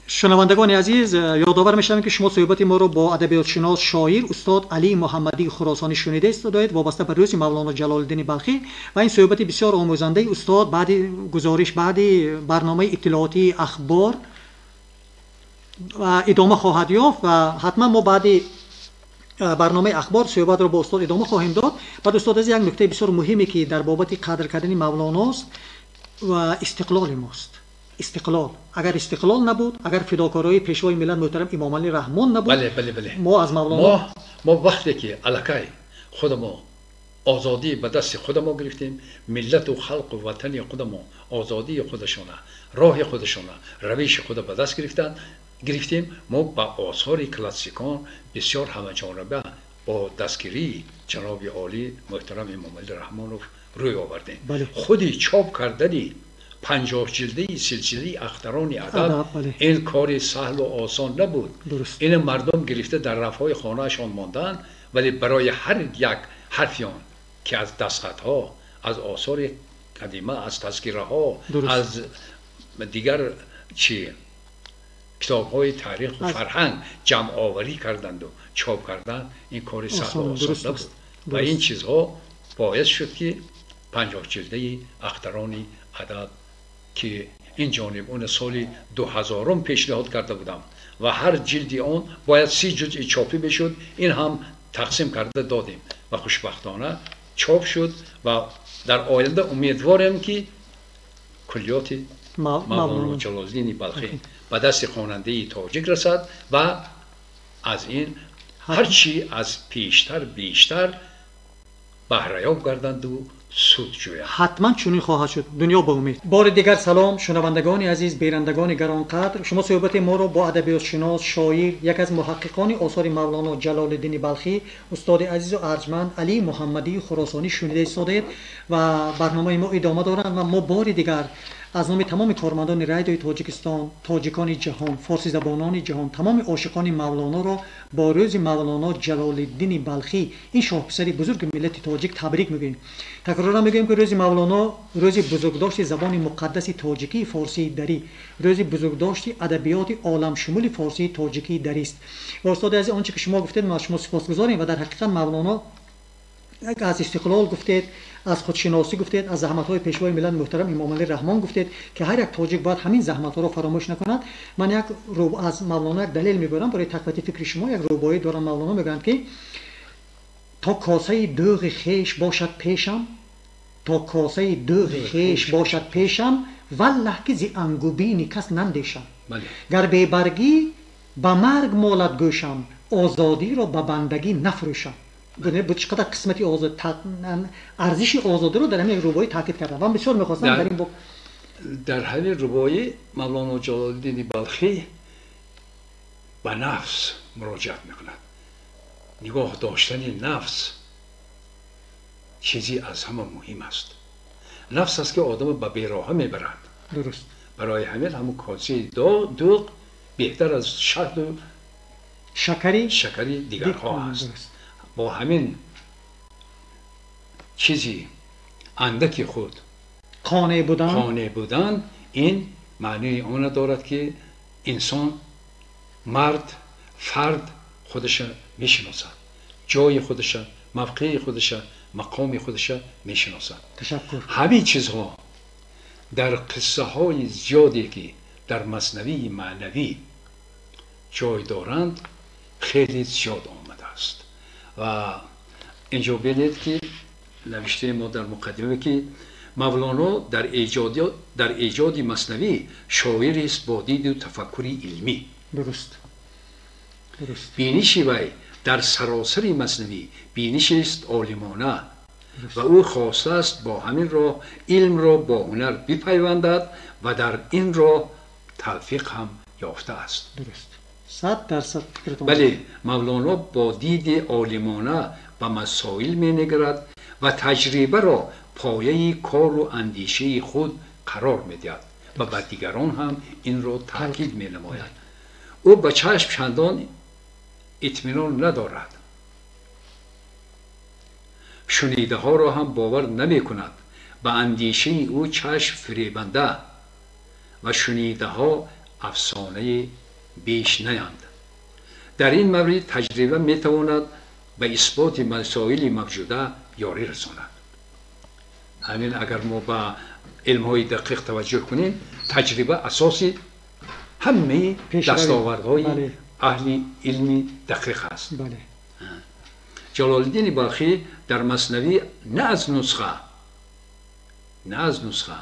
Шунавандагони азиз, ёдовар мешавем, ки шумо суҳбати моро бо адабиётшинос, шоир устод Алӣ Муҳаммадии Хуросонӣ шунида истодаед, вобаста ба рӯзи Мавлоно Ҷалолиддини Балхӣ. Ва ин суҳбати бисёр омӯзандаи устод баъди гузориш, баъди барномаи иттилоотии ахбор идома хоҳад ёфт ва ҳатман мо баъди барномаи ахбор суҳбатро бо устод идома хоҳем дод. Баъд, устод азиз, як нуктаи бисёр муҳиме, ки дар бобати қадр кардани Мавлоност ва истиқлоли мост. Истиқлол, агар истиқлол набуд, агар фидокорои пешвои миллат муҳтарам Имомалӣ Раҳмон набуд, бале бале бале мо аз Мавлоно мо вақте ки аллакай худамо озодӣ ба дасти худамо гирифтем, миллату халқу ватани худамо озодии худашона, роҳи худашона, равиши худа ба даст гирифтанд, гирифтем, мо ба осори классикон бисёр ҳамаҷонаба бо дастгирии ҷаноби олӣ муҳтарам Имомалӣ Раҳмонов рӯй овардем. Худи чоп кардани 50 ҷилдаи силсилаи Ахтарони адаб ин кори саҳлу осон набуд. Ин мардум гирифта дар рафҳои хонаашон монданд, вале барои ҳар як ҳарфи он, ки аз дастхатҳо, аз осори қадима, аз тазкираҳо, аз дигар чи китобҳои таъриху фарҳанг ҷамъоварӣ карданду чоп карданд, ин кори саҳлу осон набуд. Ва ин чизҳо боис шуд, ки 50 ҷилдаи Ахтарони адаб, ки ин ҷониб он соли 2000 пешниҳод карда будам ва ҳар ҷилди он бояд 30 ҷузъи чопӣ мешуд, ин ҳам тақсим карда додем ва хушбахтона чоп шуд. Ва дар оянда умедворем, ки куллиёти Мавлоно Ҷалолиддини Балхӣ ба дасти хонандаи тоҷик расад ва аз ин ҳарчи аз пештар бештар баҳраёб гарданду суд ҷӯяд. Ҳатман чунин хоҳад шуд. Дунё ба умед. Бори дигар салом, шунавандагони азиз, бинандагони гаронқадр. Шумо суҳбати моро бо адабиётшинос, шоир, як аз муҳаққиқони осори Мавлоно Ҷалолиддини Балхӣ, устоди азизу арҷманд Алӣ Муҳаммадии Хуросонӣ шунида истодаед ва барномаи мо идома дорад ва мо бори дигар аз номи тамоми кормандони радиои Тоҷикистон, тоҷикони ҷаҳон, форсизабонони ҷаҳон, тамоми ошиқони Мавлоноро бо рӯзи Мавлоно Ҷалолиддини Балхӣ, ин шоҳписари бузурги миллати тоҷик, табрик мегӯем. Такроран мегӯем, ки рӯзи Мавлоно рӯзи бузургдошти забони муқаддаси тоҷикии форсии дарӣ, рӯзи бузургдошти адабиёти оламшумули форсии тоҷикии дарист. Ва устоди азиз, он чи ки шумо гуфтед, мо аз шумо сипосгузорем ва дар ҳақиқат Мавлоно аз истиқлол гуфтед, аз худшиносӣ гуфтед, аз заҳматҳои пешвои миллат муҳтарам Эмомалӣ Раҳмон гуфтед, ки ҳар як тоҷик бояд ҳамин заҳматҳоро фаромӯш накунад. Ман як аз Мавлоно як далел мебарам барои тақвияти фикри шумо. Як рубоӣ дорам, Мавлоно мегӯянд, ки то косаи дӯғи хеш бошад пешам, то косаи дӯғи хеш бошад пешам, валлаҳ ки зи ангубини кас нандешам. Гар бебаргӣ ба марг молад гӯшам, озодиро ба бандагӣ нафрӯшам. Чӣ қадар қисмати арзиши озодиро дар ҳамин рубоӣ таъкид кардам. Ман бисёр мехостам дар ин боб дар ҳамин рубоӣ Мавлоно Ҷалолиддини Балхӣ ба нафс муроҷиат мекунад. Нигоҳ доштани нафс чизе аз ҳама муҳим аст. Нафс аст, ки одамро ба бероҳа мебарад. Дуруст. Барои ҳамин ҳамун косаи дӯғ беҳтар аз шаҳду шакари дигарҳо аст. Бо ҳамин чизи андаки худ қонеъ будан, ин маънии онро дорад, ки инсон, мард, фард худашро мешиносад, ҷои худашро, мавқеи худашро, мақоми худашро мешиносад. Ташаккур. Ҳамин чизҳо дар қиссаҳои зиёде, ки дар Маснавии маънавӣ ҷой доранд, хеле зиёд омадааст. Ва инҷо бинед, ки навиштаи мо дар муқаддима, ки Мавлоно дар эҷоди Маснавӣ шоирест бо диду тафаккури илмӣ. Дуруст. Биниши вай дар саросари Маснавӣ бинишест олимона ва ӯ хостааст бо ҳамин роҳ илмро бо ҳунар бипайвандад ва дар ин роҳ тавфиқ ҳам ёфтааст. Дуруст. 100% фикратон. Бале, Мавлоно бо диди олимона ба масоил менигарад ва таҷрибаро пояи кору андешаи худ қарор медиҳад ва ба дигарон ҳам инро таъкид менамояд. Ӯ ба чашм чандон итминон надорад, шунидаҳоро ҳам бовар намекунад. Ба андешаи ӯ чашм фиребанда ва шунидаҳо афсонаи беш наянд. Дар ин маврид таҷриба метавонад ба исботи масоили мавҷуда ёрӣ расонад. Ҳамин агар мо ба илмҳои дақиқ таваҷҷӯҳ кунем, таҷриба асоси ҳамаи дастовардҳои аҳли илми дақиқ аст. Ҷалолиддини Балхӣ дар Маснавӣ на аз нусха,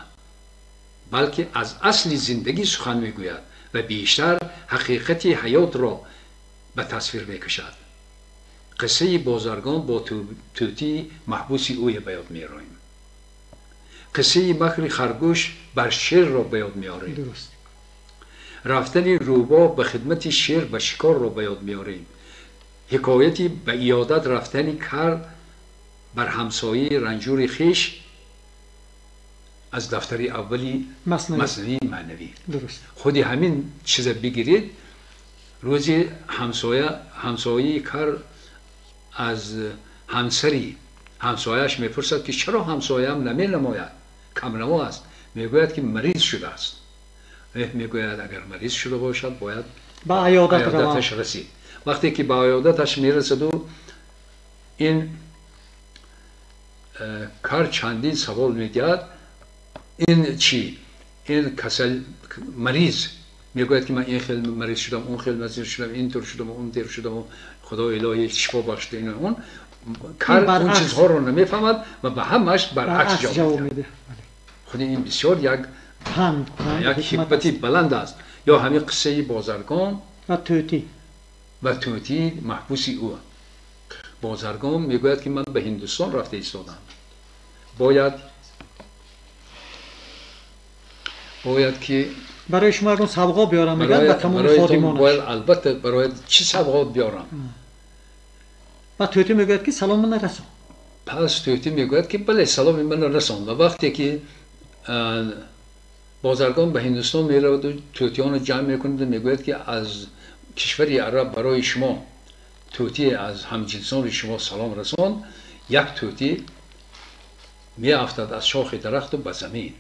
балки аз асли зиндагӣ сухан мегӯяд ва бештар ҳақиқати ҳаётро ба тасвир мекашад. Қиссаи бозаргон бо тӯтии маҳбуси ӯе ба ёд меорем. Қиссаи макри харгӯш бар шерро ба ёд меорем. Рафтани рӯбоҳ ба хидмати шер ба шикорро ба ёд меорем. Ҳикояти ба иёдат рафтани кар бар ҳамсояи ранҷури хеш аз дафтари аввали Маснавии маънавӣ. Худи ҳамин чиза бигиред, рӯзи ҳамсояи кар аз ҳамсари ҳамсояаш мепурсад, ки чаро ҳамсояам наменамояд, камнамо аст. Мегӯяд, ки мариз шудааст. Мегӯяд, агар мариз шуда бошад, бояд ба аёдаташ расид. Вақте ки ба аёдаташ мерасаду, ин кар чандин савол медиҳад. Ин чӣ? Ин касал мариз мегӯяд, ки ман ин хел мариз шудам, он хел мариз шудам, ин тур шудам, он тир шудам, худои илоҳӣ шифо бахшида ин он. Кар он чизҳоро намефаҳмад ва ба ҳамааш баръакс ҷавоб медиҳад. Худи ин бисёр як ҳикмати баланд аст. Ё ҳамин қиссаи бозаргон ва тӯтии маҳбуси ӯ. Бозаргон мегӯяд, ки ман ба Ҳиндустон рафта истодам, باید که برای شما اون سوغات بیارم میگن و تمام خادمانش. باید البته برای چی سوغات بیارم؟ و طوطی میگوید که سلام من رسان. پس طوطی میگوید که بله سلام من رسان. و وقتی که بازرگان به هندوستان میرود و طوطیان رو جمع میکند و میگوید که از کشور عرب برای شما طوطی از همجنسان شما سلام رسان، یک طوطی میافتد از شاخ درخت و به زمین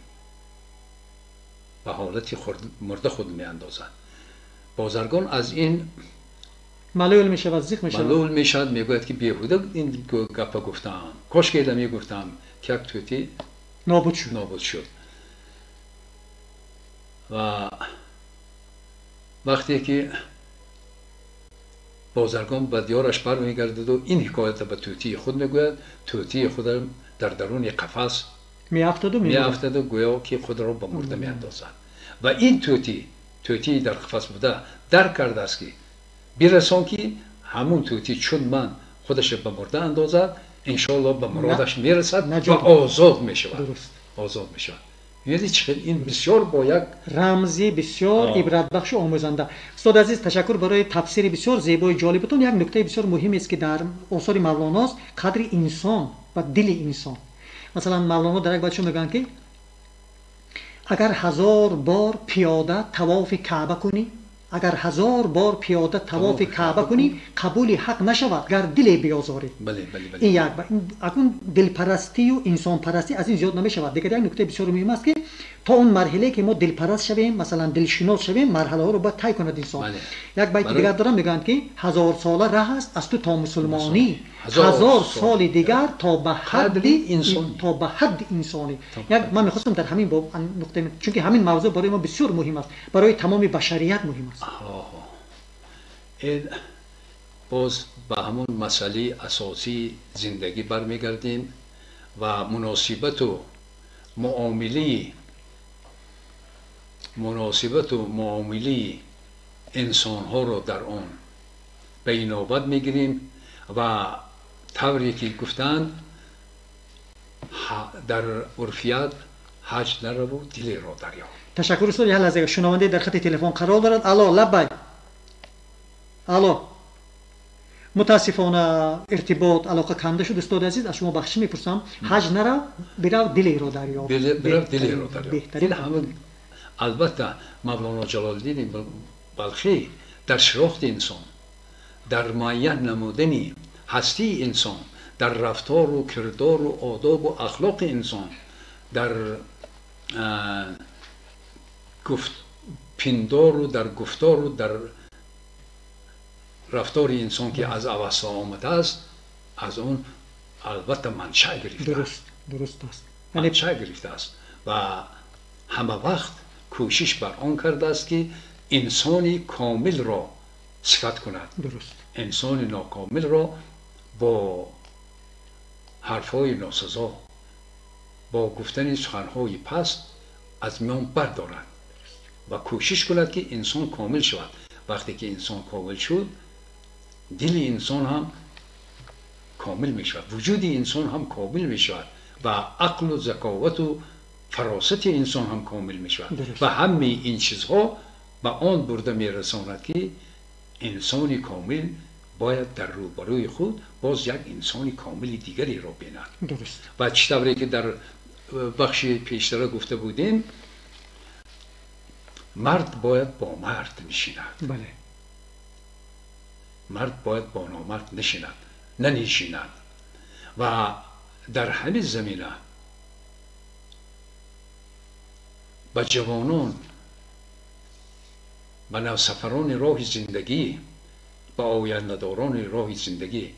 به حالت مرده خود میاندازد. بازرگان از این ملول میشود، زیق میشود، ملول میشود، میگوید که بیهوده این گپ گفتم، کاش که میگفتم که یک طوطی نابود شد، نابود شد. و وقتی که بازرگان به دیارش برمیگردد و این حکایت به طوطی خود میگوید، طوطی خود در درون قفس میافتد و گویا که خود را به مرده میاندازد. و این طوطی در قفس بوده درک کرده است که برسان که همون طوطی چون من خودش به مرده اندازد انشالله به مرادش میرسد و آزاد میشود. آزاد میشود. یعنی چه این بسیار با یک رمزی بسیار عبرت بخش و آموزنده. استاد عزیز تشکر برای تفسیر بسیار زیبای جالبتون. یک نکته بسیار مهم است که در آثار مولاناست، قدر انسان و دل انسان. مثلا مولانا در یک بچه میگن که اگر 1000 بار پیاده طواف کعبه کنی، اگر 1000 بار پیاده طواف کعبه کنی قبول حق نشود گر دل بیازاری. بله بله بله. این یک اکنون دلپرستی و انسان پرستی از این زیاد نمیشود. دیگه یک نکته بسیار مهم است که تا اون مرحله که ما دلپرست شویم، مثلا دلشناس شویم، مرحله ها رو باید طی کند انسان. بله. یک بیت دیگر دارم میگن که 1000 ساله ره است از تو تا مسلمانی، 1000 سال دیگر تا به حد انسانی، تا به حد انسانی. یک من میخواستم در همین باب نقطه، چون که همین موضوع برای ما بسیار مهم است، برای تمام بشریت مهم است. این باز به همون مسئله اساسی زندگی برمیگردیم و مناسبت و معامله، مناسبت و معامله انسان ها رو در آن به اینابت میگیریم و طوری که گفتند در عرفیت حج نرو و دل را دریاب. تشکر استاد. یک لحظه شنونده در خط تلفن قرار دارد. الو لبای. الو. متاسفانه ارتباط علاقه کنده شد استاد عزیز، از شما بخشش میپرسم. حج نرو، برو دل را دریاب. برو دل را دریاب. این همه البته مولانا جلال الدین بلخی در شناخت انسان، در معین نمودن هستی انسان، در رفتار و کردار و آداب و اخلاق انسان، در گفت پندار و در گفتار و در رفتار انسان که از اوستا آمده است، از اون البته منشأ گرفته. درست است. منشأ گرفته است و همه وقت کوشش بر آن کرده است که انسانی کامل را صفت کند. درست. انسان ناکامل را با حرفهای ناسزا، با گفتن سخنهای پست از میان بردارد و کوشش کند که انسان کامل شود. وقتی که انسان کامل شد، دل انسان هم کامل می شود، وجود انسان هم کامل می شود و عقل و ذکاوت و فراست انسان هم کامل می شود. و همه این چیزها به آن برده می رساند که انسان کامل باید در روبروی خود باز یک انسان کامل دیگری را بیند. درست. و چطوری که در بخش پیشتر گفته بودیم، مرد باید با مرد نشیند. بله. مرد باید با نامرد نشیند، ننشیند. و در همین زمینه به جوانان، به نوسفران راه زندگی، به آینده‌داران راه زندگی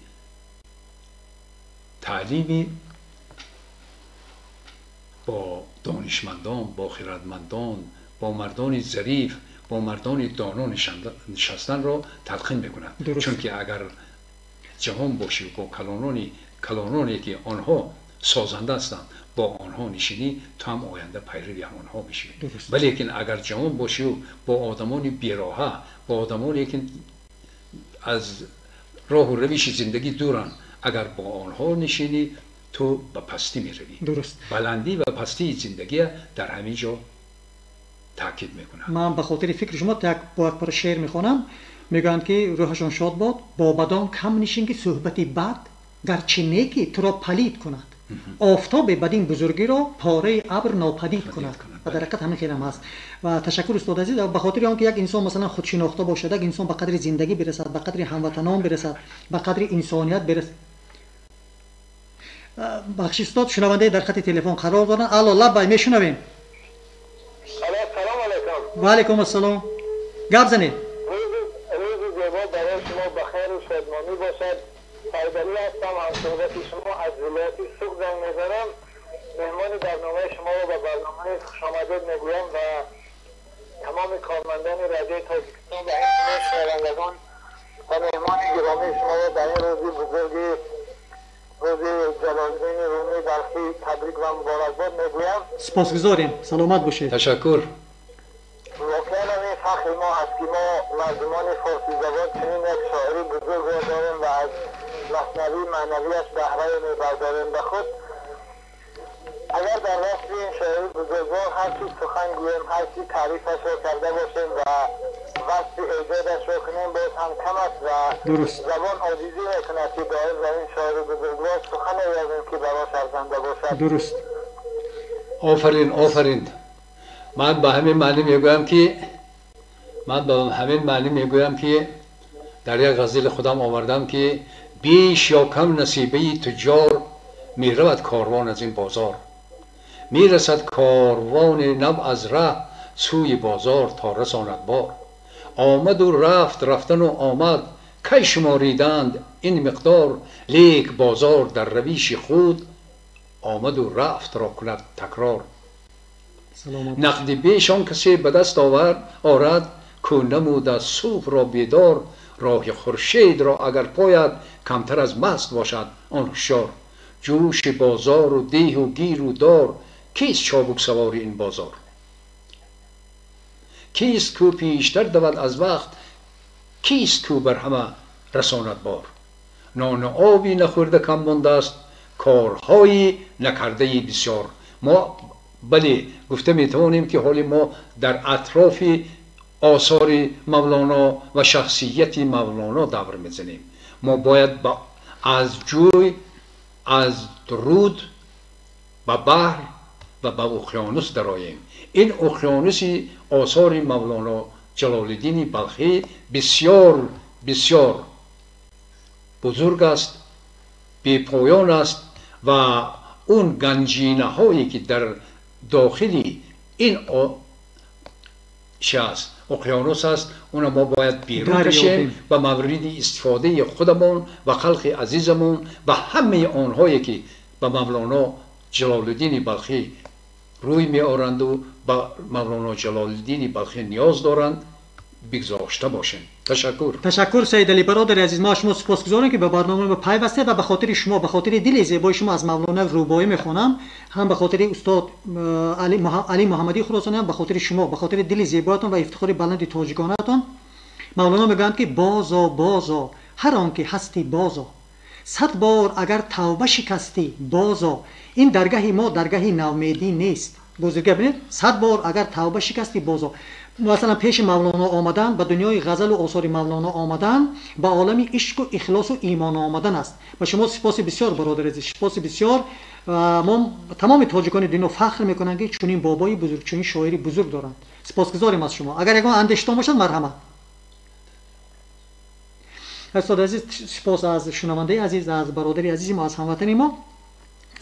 تعلیمی با دانشمندان، با خردمندان، با مردان ظریف، با مردان دانا نشستن را تلقین میکند. چون که اگر جوان باشی و با کلانانی که آنها سازنده هستند با آنها نشینی، تو هم آینده پیروی آنها میشی. ولیکن اگر جوان باشی و با آدمان بیراهه، با آدمانی که از راه و روش زندگی دورن، اگر با آنها نشینی، تو به پستی میروی. درست. بلندی و پستی زندگی در همین جا تاکید میکنم. من به خاطر فکر شما یک بار شعر میخوانم. میگویند که روحشان شاد باد، با بدان کم نشین که صحبت بد گرچه نیکی تو را پلید کند، آفتاب بدین بزرگی را پاره ابر ناپدید کند. و در حقیقت همین خیلی هم هست. و تشکر استاد عزیز، به خاطر آنکه یک انسان مثلا خودشناخته باشد، یک انسان به قدر زندگی برسد، به قدر هموطنان برسد، به قدر انسانیت برسد. بخش استاد شنونده در خط تلفن قرار دارن. الو لبای، میشنویم. سلام علیکم. و علیکم السلام. گپ زنید. روز زیبا برای شما بخیر و شادمانی باشد. سیدعلی هستم، همصحبت شما از ولایت سوق زنگ میزنم. مهمان برنامه شما رو به برنامه خوش آمدید میگویم و تمام کارمندان رادیو تاجیکستان و همچنین شنوندگان و مهمان گرامی شما رو در این روزی بزرگی، روز جلال‌الدین رومی بلخی، تبریک و مبارکباد میگویم. سپاسگزاریم، سلامت باشید. تشکر. واقعا این فخر ما است که ما مردمان فارسی زبان چنین یک شاعر بزرگ را داریم و از مثنوی معنویش بهره میبرداریم به خود. اگر در وصف این شاعر بزرگوار هر چی سخن گوییم، هر چی تعریفش را کرده باشیم و وصف ایجادش را کنیم، باز هم کم است و درست. زبان عاجزی میکند که دائم و این شاعر بزرگوار سخن یازیم که براش ارزنده باشد. درست. آفرین آفرین. من به همین معنی میگویم که در یک غزل خودم آوردم که بیش یا کم نصیبه تجار میرود کاروان از این بازار، میرسد کاروان نو از ره سوی بازار تا رساند بار. آمد و رفت، رفتن و آمد، کی شماریدند این مقدار. لیک بازار در رویش خود آمد و رفت را کند تکرار. نقد بیش آن کسی به دست آورد کو نمود از صبح را بیدار. راه خورشید را اگر پاید کمتر از مست باشد آن هوشیار. جوش بازار و دیه و گیر و دار، کیست چابک سوار این بازار؟ کیست کو پیشتر دود از وقت، کیست کو بر همه رساند بار؟ نان آبی نخورده کم مانده است، کارهایی نکرده بسیار. ما بله گفته میتوانیم که حال ما در اطراف آثار مولانا و شخصیت مولانا دور میزنیم. ما باید از جوی، از رود به بحر و به اقیانوس درآییم. این اقیانوس آثار مولانا جلال الدین بلخی بسیار بسیار بزرگ است، بی پایان است و اون گنجینه هایی که در داخل این اقیانوس است، اون ما باید بیرون کشیم و مورد استفاده خودمون و خلق عزیزمون و همه آنهایی که به مولانا جلال الدین بلخی روی می آرند و به مولانا جلال الدین بلخی نیاز دارند بگذاشته باشیم. تشکر. تشکر سید علی برادر عزیز، ما شما سپاسگزاریم که به برنامه ما پیوسته و به خاطر شما، به خاطر دل زیبای شما از مولانا رباعی میخوانم، هم به خاطر استاد علی محمدی خراسانی، هم به خاطر شما، به خاطر دل زیبایتان و افتخار بلند تاجیکانتان. مولانا میگویند که بازا بازا هر آن که هستی بازا، 100 بار اگر توبه شکستی بازا. این درگاه ما درگاه نومیدی نیست. بزرگی ببینید، 100 بار اگر توبه شکستی بازا. مثلا پیش مولانا آمدن، به دنیای غزل و آثار مولانا آمدن، به عالم عشق و اخلاص و ایمان آمدن است. و شما سپاس بسیار برادر عزیز، سپاس بسیار. ما تمام تاجیکان دنیا فخر میکنند که چنین بابای بزرگ، چنین شاعری بزرگ دارند. سپاسگزاریم از شما. اگر یگان اندیشه باشد مرحمت. استاد عزیز، سپاس از شنونده عزیز، از برادر عزیز ما، از هموطن ما.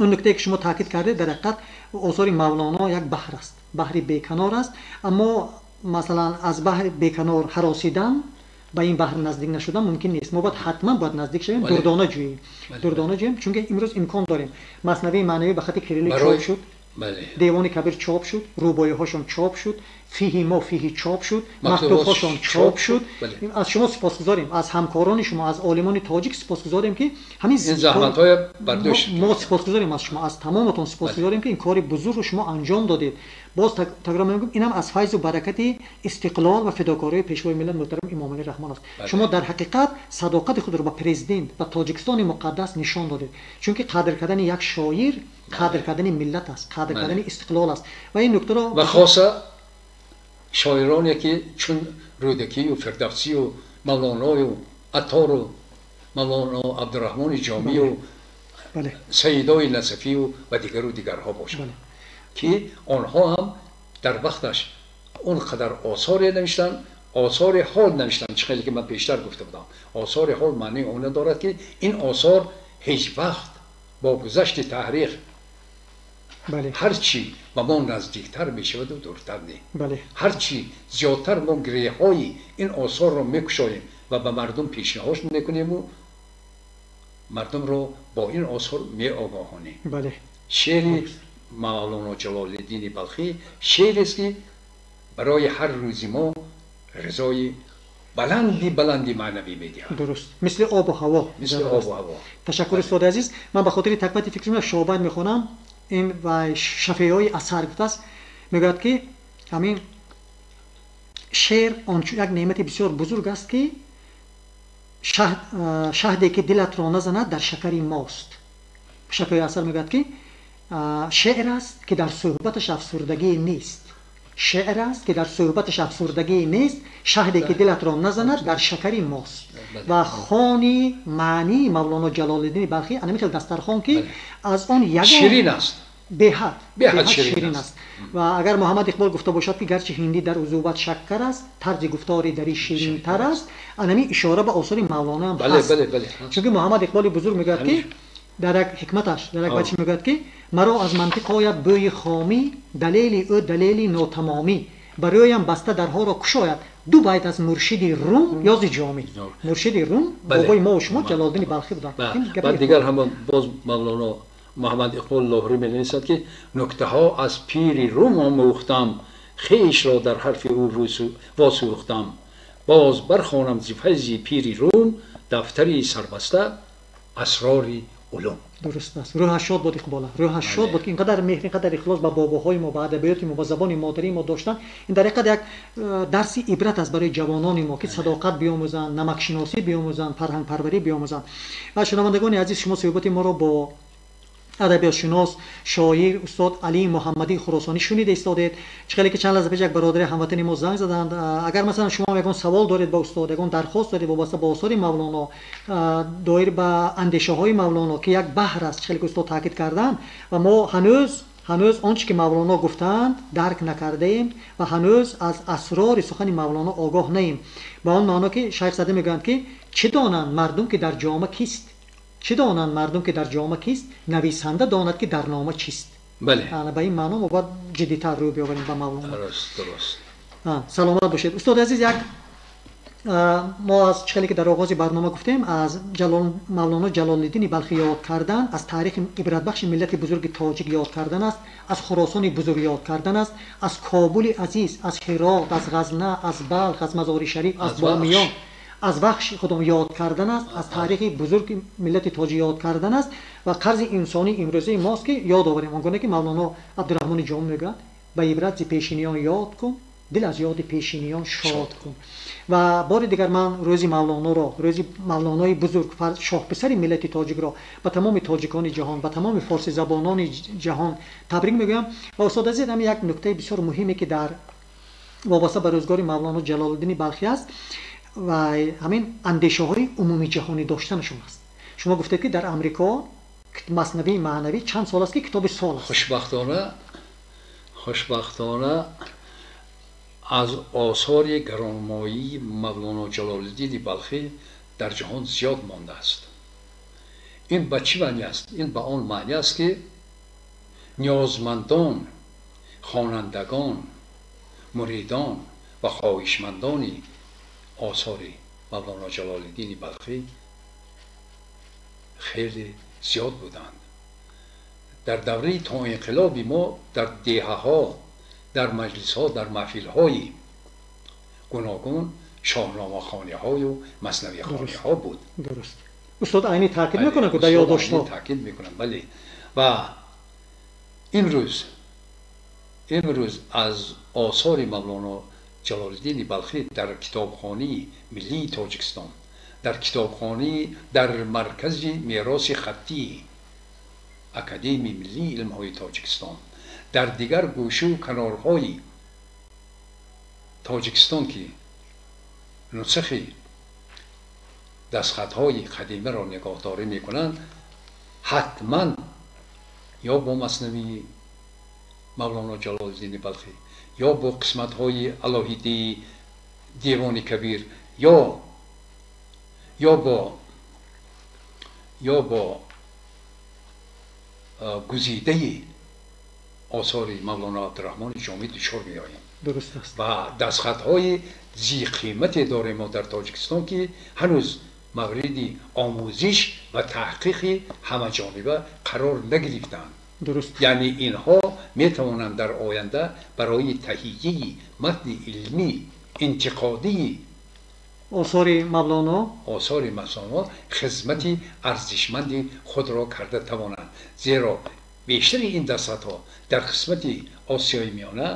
اون نکته که شما تاکید کردید، در حقیقت آثار مولانا یک بحر است، بحر بیکنار است. اما مثلا از بحر بیکنار هراسیدن، به این بحر نزدیک نشدن ممکن نیست. ما باید حتما باید نزدیک شویم، دردانه جوییم، دردانه جوییم، چون که امروز امکان داریم. مثنوی معنوی به خط کریلی چاپ شد، دیوان کبیر چاپ شد، رباعی هاشون چاپ شد، фиҳи мо фиҳи чоп шуд, мактубҳошон чоп шуд. Аз шумо сипосгузорем, аз ҳамкорони шумо, аз олимони тоҷик сипосгузорем, ки ҳамин заҳматҳоя бардошт. Мо сипосгузорем аз шумо, аз тамоматон сипосгузорем, ки ин кори бузургро шумо анҷом додед. Боз такрор мегӯям, инам аз файзу баракати истиқлол ва фидокории пешвои миллат муҳтарам Эмомалӣ Раҳмон аст. Шумо дар ҳақиқат садоқати худро ба президент, ба Тоҷикистони муқаддас нишон додед, чунки қадр кардани як шоир қадр кардани миллат аст, қадр кардани истиқлол аст. Ва ин нуктаро ва хоса шоироне ки чун Рӯдакию Фирдавсию Мавлоною Аттору Мавлоно Абдураҳмони Ҷомию Саидои Насафию ва дигару дигарҳо бошанд, ки онҳо ҳам дар вақташ он қадар осоре навиштанд, осори ҳол навиштанд, чӣ хеле ки ман пештар гуфта будам. Осори ҳол маънии он дорад, ки ин осор ҳеҷ вақт бо гузашти таърих ҳарчи ба мо наздиктар мешаваду дуртар не, ҳарчи зиёдтар мо гиреҳҳои ин осорро мекушоем ва ба мардум пешниҳод мекунему мардумро бо ин осор меогоҳонем. Шеъри Мавлоно Ҷалолиддини Балхӣ шеърест, ки барои ҳар рӯзи мо ғизои баланди баланди маънавӣ медиҳад. Дуруст, мисли обу ҳаво. Мисли обу ҳаво. Ташаккур, устоди азиз. Ман ба хотири такмати фикри шумо шоҳбайт мехонам. Ин ва шафеҳои асар гуфтааст, мегӯяд, ки ҳамин шеър як неъмати бисёр бузург аст, ки шаҳде ки дилатро назанад дар шакари мост. Шафеҳои асар мегӯяд, ки шеър аст, ки дар суҳбаташ афсурдагӣ нест. Шеър аст, ки дар суҳбаташ афсурдагӣ нест, шаҳде ки дилатро назанад дар шакари мост. Ва хони маънии Мавлоно Ҷалолиддини Балхӣ ана михел дастархон, ки аз он ягон ширин аст, беҳад ширин аст. Ва агар Муҳаммад Иқбол гуфта бошад, ки гарчи ҳиндӣ дар узуват шаккар аст, тарзи гуфтори дарӣ ширинтар аст, анами ишора ба осори Мавлоно ҳам ҳаст. Чунки Муҳаммад Иқболи бузург мегӯяд, ки дар як ҳикматаш, дар як вачи мегӯяд, ки маро аз мантиқ ояд бӯи хомӣ, далели ӯ далели нотамомӣ, бароям баста дарҳоро кушояд ду байт аз муршиди Рум ё зи Ҷомӣ. Муршиди Рум бобои мо шумо Ҷалолиддини Балхӣ буданд. Баъд дигар ҳамон боз Мавлоно Муҳаммад Иқбол Лоҳурӣ менависад, ки нуктаҳо аз пири Рум омӯхтам, хешро дар ҳарфи ӯ восӯхтам, боз бархонам зи файзи пири Рум дафтари сарбаста асрори улум. Дуруст аст. Рӯҳаш шод буд Иқбола, рӯҳаш шод буд, ки инқадар меҳр, инқадар ихлос ба бобоҳои мо, ба адабиёти мо, ба забони модарии мо доштанд. Ин дар ҳақиқат як дарси ибрат аст барои ҷавонони мо, ки садоқат биомӯзанд, намакшиносӣ биомӯзанд, фарҳангпарварӣ биомӯзанд. Ва шунавандагони азиз, шумо суҳбати моро бо адабиётшинос, шоир устод Алӣ Муҳаммадии Хуросонӣ шунида истодед. Чӣ хеле ки чанд лаҳза пеш як бародари ҳамватани мо занг заданд. Агар масалан шумо ягон савол доред ба устод, ягон дархост доред вобаста ба осори Мавлоно, доир ба андешаҳои Мавлоно, ки як баҳр аст, чӣ хеле ки устод таъкид карданд, ва мо ҳанӯз он чӣ ки Мавлоно гуфтаанд дарк накардаем ва ҳанӯз аз асрори сухани Мавлоно огоҳ наем. Ба он маъно ки Шайх Саъдӣ мегӯянд, ки чӣ донанд мардум, ки дар ҷома кист, чӣ донанд мардум, ки дар ҷома кист, нависанда донад, ки дар нома чист. Ба ин маъно мо бояд ҷиддитар рӯ биёварем ба Мавлоно. Дуруст. Саломат бошед, устоди азиз. Як мо аз чӣ хеле ки дар оғози барнома гуфтем, аз Мавлоно Ҷалолиддини Балхӣ ёд кардан аз таърихи ибратбахши миллати бузурги тоҷик ёд кардан аст, аз Хуросони бузург ёд кардан аст, аз Кобули азиз, аз Ҳирот, аз Ғазна, аз Балх, аз Мазори Шариф, аз Бомиён, аз Вахши худом ёд кардан аст, аз таърихи бузурги миллати тоҷик ёд кардан аст ва қарзи инсонии имрӯзаи мост, ки ёд оварем. Он гуна ки Мавлоно Абдураҳмони Ҷомӣ мегӯяд: ба ибрат зи пешиниён ёд кун, дил аз ёди пешиниён шод кун. Ва бори дигар ман рӯзи Мавлоноро, рӯзи Мавлонои бузург, шоҳписари миллати тоҷикро ба тамоми тоҷикони ҷаҳон, ба тамоми форсизабонони ҷаҳон табрик мегӯям. Ва устод азиз, ҳамин як нуктаи бисёр муҳиме, ки дар вобаста ба рӯзгори Мавлоно Ҷалолиддини Балхӣ аст, ва ҳамин андешаҳои умумиҷаҳонӣ доштанашон аст. Шумо гуфтед, ки дар Амрико Маснавии маънавӣ чанд сол аст, ки китоби сол аст. Хушбахтона аз осори гаронмоии Мавлоно Ҷалолиддини Балхӣ дар ҷаҳон зиёд мондааст. Ин ба чӣ маъни аст? Ин ба он маъни аст, ки ниёзмандон, хонандагон, муридон ва хоҳишмандони осори Мавлоно Ҷалолиддини Балхӣ хеле зиёд буданд. Дар давраи то инқилоби мо дар деҳаҳо, дар маҷлисҳо, дар маҳфилҳои гуногун шоҳномахониҳою маснавихониҳо буд. Дуруст. Устод Айнӣ таъкид мекунанд, ки дар ёддоштҳо таъкид мекунанд, бале. Ва имрӯз аз осори Мавлоно Ҷалолиддини Балхӣ дар китобхонаи миллии Тоҷикистон, дар китобхонаи дар маркази мероси хаттии Академияи миллии илмҳои Тоҷикистон, дар дигар гӯшаву канорҳои Тоҷикистон, ки нусхи дастхатҳои қадимаро нигоҳдорӣ мекунанд, ҳатман ё бо маснавии Мавлоно Ҷалолиддини Балхӣ, ё бо қисматҳои алоҳидии Девони Кабир, ё бо гузидаи осори Мавлоно Абдураҳмони Ҷомӣ дучор меоем. Дуруст аст. Ва дастхатҳои зиқимате дорем мо дар Тоҷикистон, ки ҳанӯз мавриди омӯзиш ва таҳқиқи ҳамаҷониба қарор нагирифтаанд. Дуруст. Яъне инҳо метавонанд дар оянда барои таҳияи матни илмӣ интиқодии осори Мавлоно хизмати арзишманди худро карда тавонанд, зеро бештари ин дастхатҳо дар қисмати Осиёи Миёна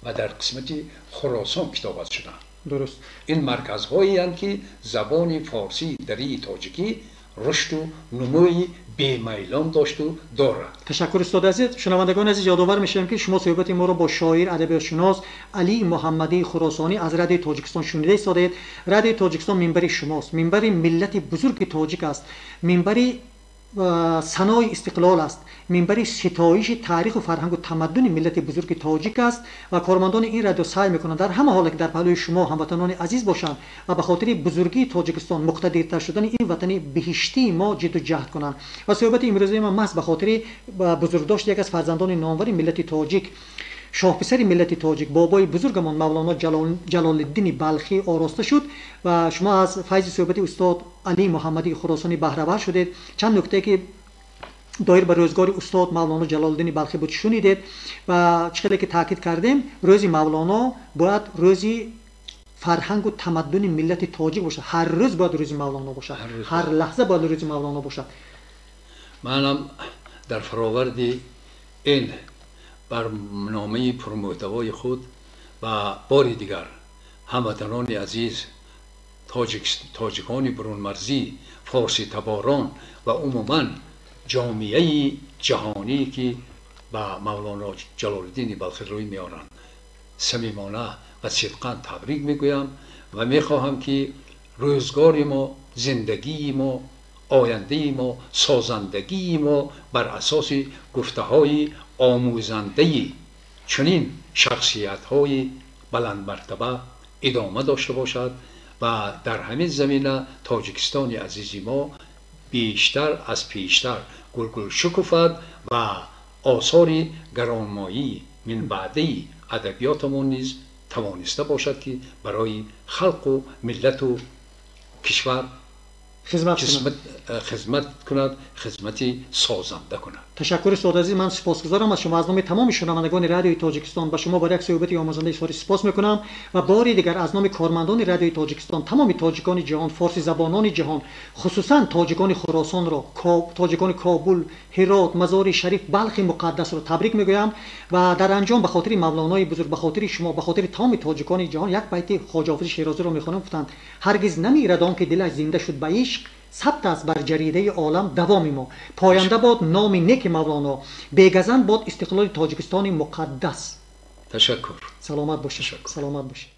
ва дар қисмати Хуросон китобат шуданд. Дуруст. Ин марказҳоеанд, ки забони форсии дарии тоҷикӣ рушду нумӯи бемайлон дошту дорад. Ташаккур, устоди азиз. Шунавандагони азиз, ёдовар мешавем, ки шумо суҳбати моро бо шоир, адабиётшинос Алӣ Муҳаммадии Хуросонӣ аз Радиои Тоҷикистон шунида истодаед. Радиои Тоҷикистон минбари шумост, минбари миллати бузурги тоҷик аст, минбари санои истиқлол аст, минбари ситоиши таъриху фарҳангу тамаддуни миллати бузурги тоҷик аст ва кормандони ин радио саъй мекунанд дар ҳама ҳоле, ки дар паҳлӯи шумо ҳамватанони азиз бошанд ва ба хотири бузургии Тоҷикистон, муқтадиртар шудани ин ватани биҳиштии мо ҷидду ҷаҳд кунанд. Ва суҳбати имрӯзаи ма маҳз ба хотири бузургдошти як аз фарзандони номвари миллати тоҷик, шоҳписари миллати тоҷик, бобои бузургамон Мавлоно Ҷалолиддини Балхӣ ороста шуд ва шумо аз файзи суҳбати устод Алӣ Муҳаммадии Хуросонӣ баҳравар шудед. Чанд нуктае, ки доир ба рӯзгори устод Мавлоно Ҷалолиддини Балхӣ буд, шунидед ва чӣ хеле ки таъкид кардем, рӯзи Мавлоно бояд рӯзи фарҳангу тамаддуни миллати тоҷик бошад. Ҳар рӯз бояд рӯзи Мавлоно бошад, ҳар лаҳза бояд рӯзи Мавлоно бошад. Манам дар фароварди ин барномаи пурмуҳтавои худ ва бори дигар ҳамватанони азиз, тоҷикони бурунмарзӣ, форситаборон ва умуман ҷомеаи ҷаҳонӣ, ки ба Мавлоно Ҷалолиддини Балхӣ рӯй меоранд, самимона ва сидқан табрик мегӯям ва мехоҳам, ки рӯзгори мо, зиндагии мо, ояндаи мо, созандагии мо бар асоси гуфтаҳои омӯзандаи чунин шахсиятҳои баландмартаба идома дошта бошад ва дар ҳамин замина Тоҷикистони азизи мо бештар аз пештар гулгул шукуфад ва осори гаронмоии минбаъдаи адабиётамон низ тавониста бошад, ки барои халқу миллату кишвар хизмат кунад, хизмати созанда кунад. Ташаккур, устод азиз. Ман сипосгузорам аз шумо. Аз номи тамоми шунавандагони Радиои Тоҷикистон ба шумо бар як суҳбати омӯзандаи сори сипос мекунам ва бори дигар аз номи кормандони Радиои Тоҷикистон тамоми тоҷикони ҷаҳон, форсизабонони ҷаҳон, хусусан тоҷикони Хуросонро, тоҷикони Кобул, Ҳирот, Мазори Шариф, Балхи муқаддасро табрик мегӯям ва дар анҷом ба хотири Мавлонои бузург, ба хотири шумо, ба хотири тамоми тоҷикони ҷаҳон як байти Хоҷа Ҳофизи Шерозиро мехонам. Гуфтанд: ҳаргиз намирад он ки дилаш зинда шуд ба ишқ, сабт аст бар ҷаридаи олам давоми мо. Поянда бод номи неки Мавлоно, бегазанд бод истиқлоли Тоҷикистони муқаддас. Ташаккур. Саломат бошед. Саломат бошед.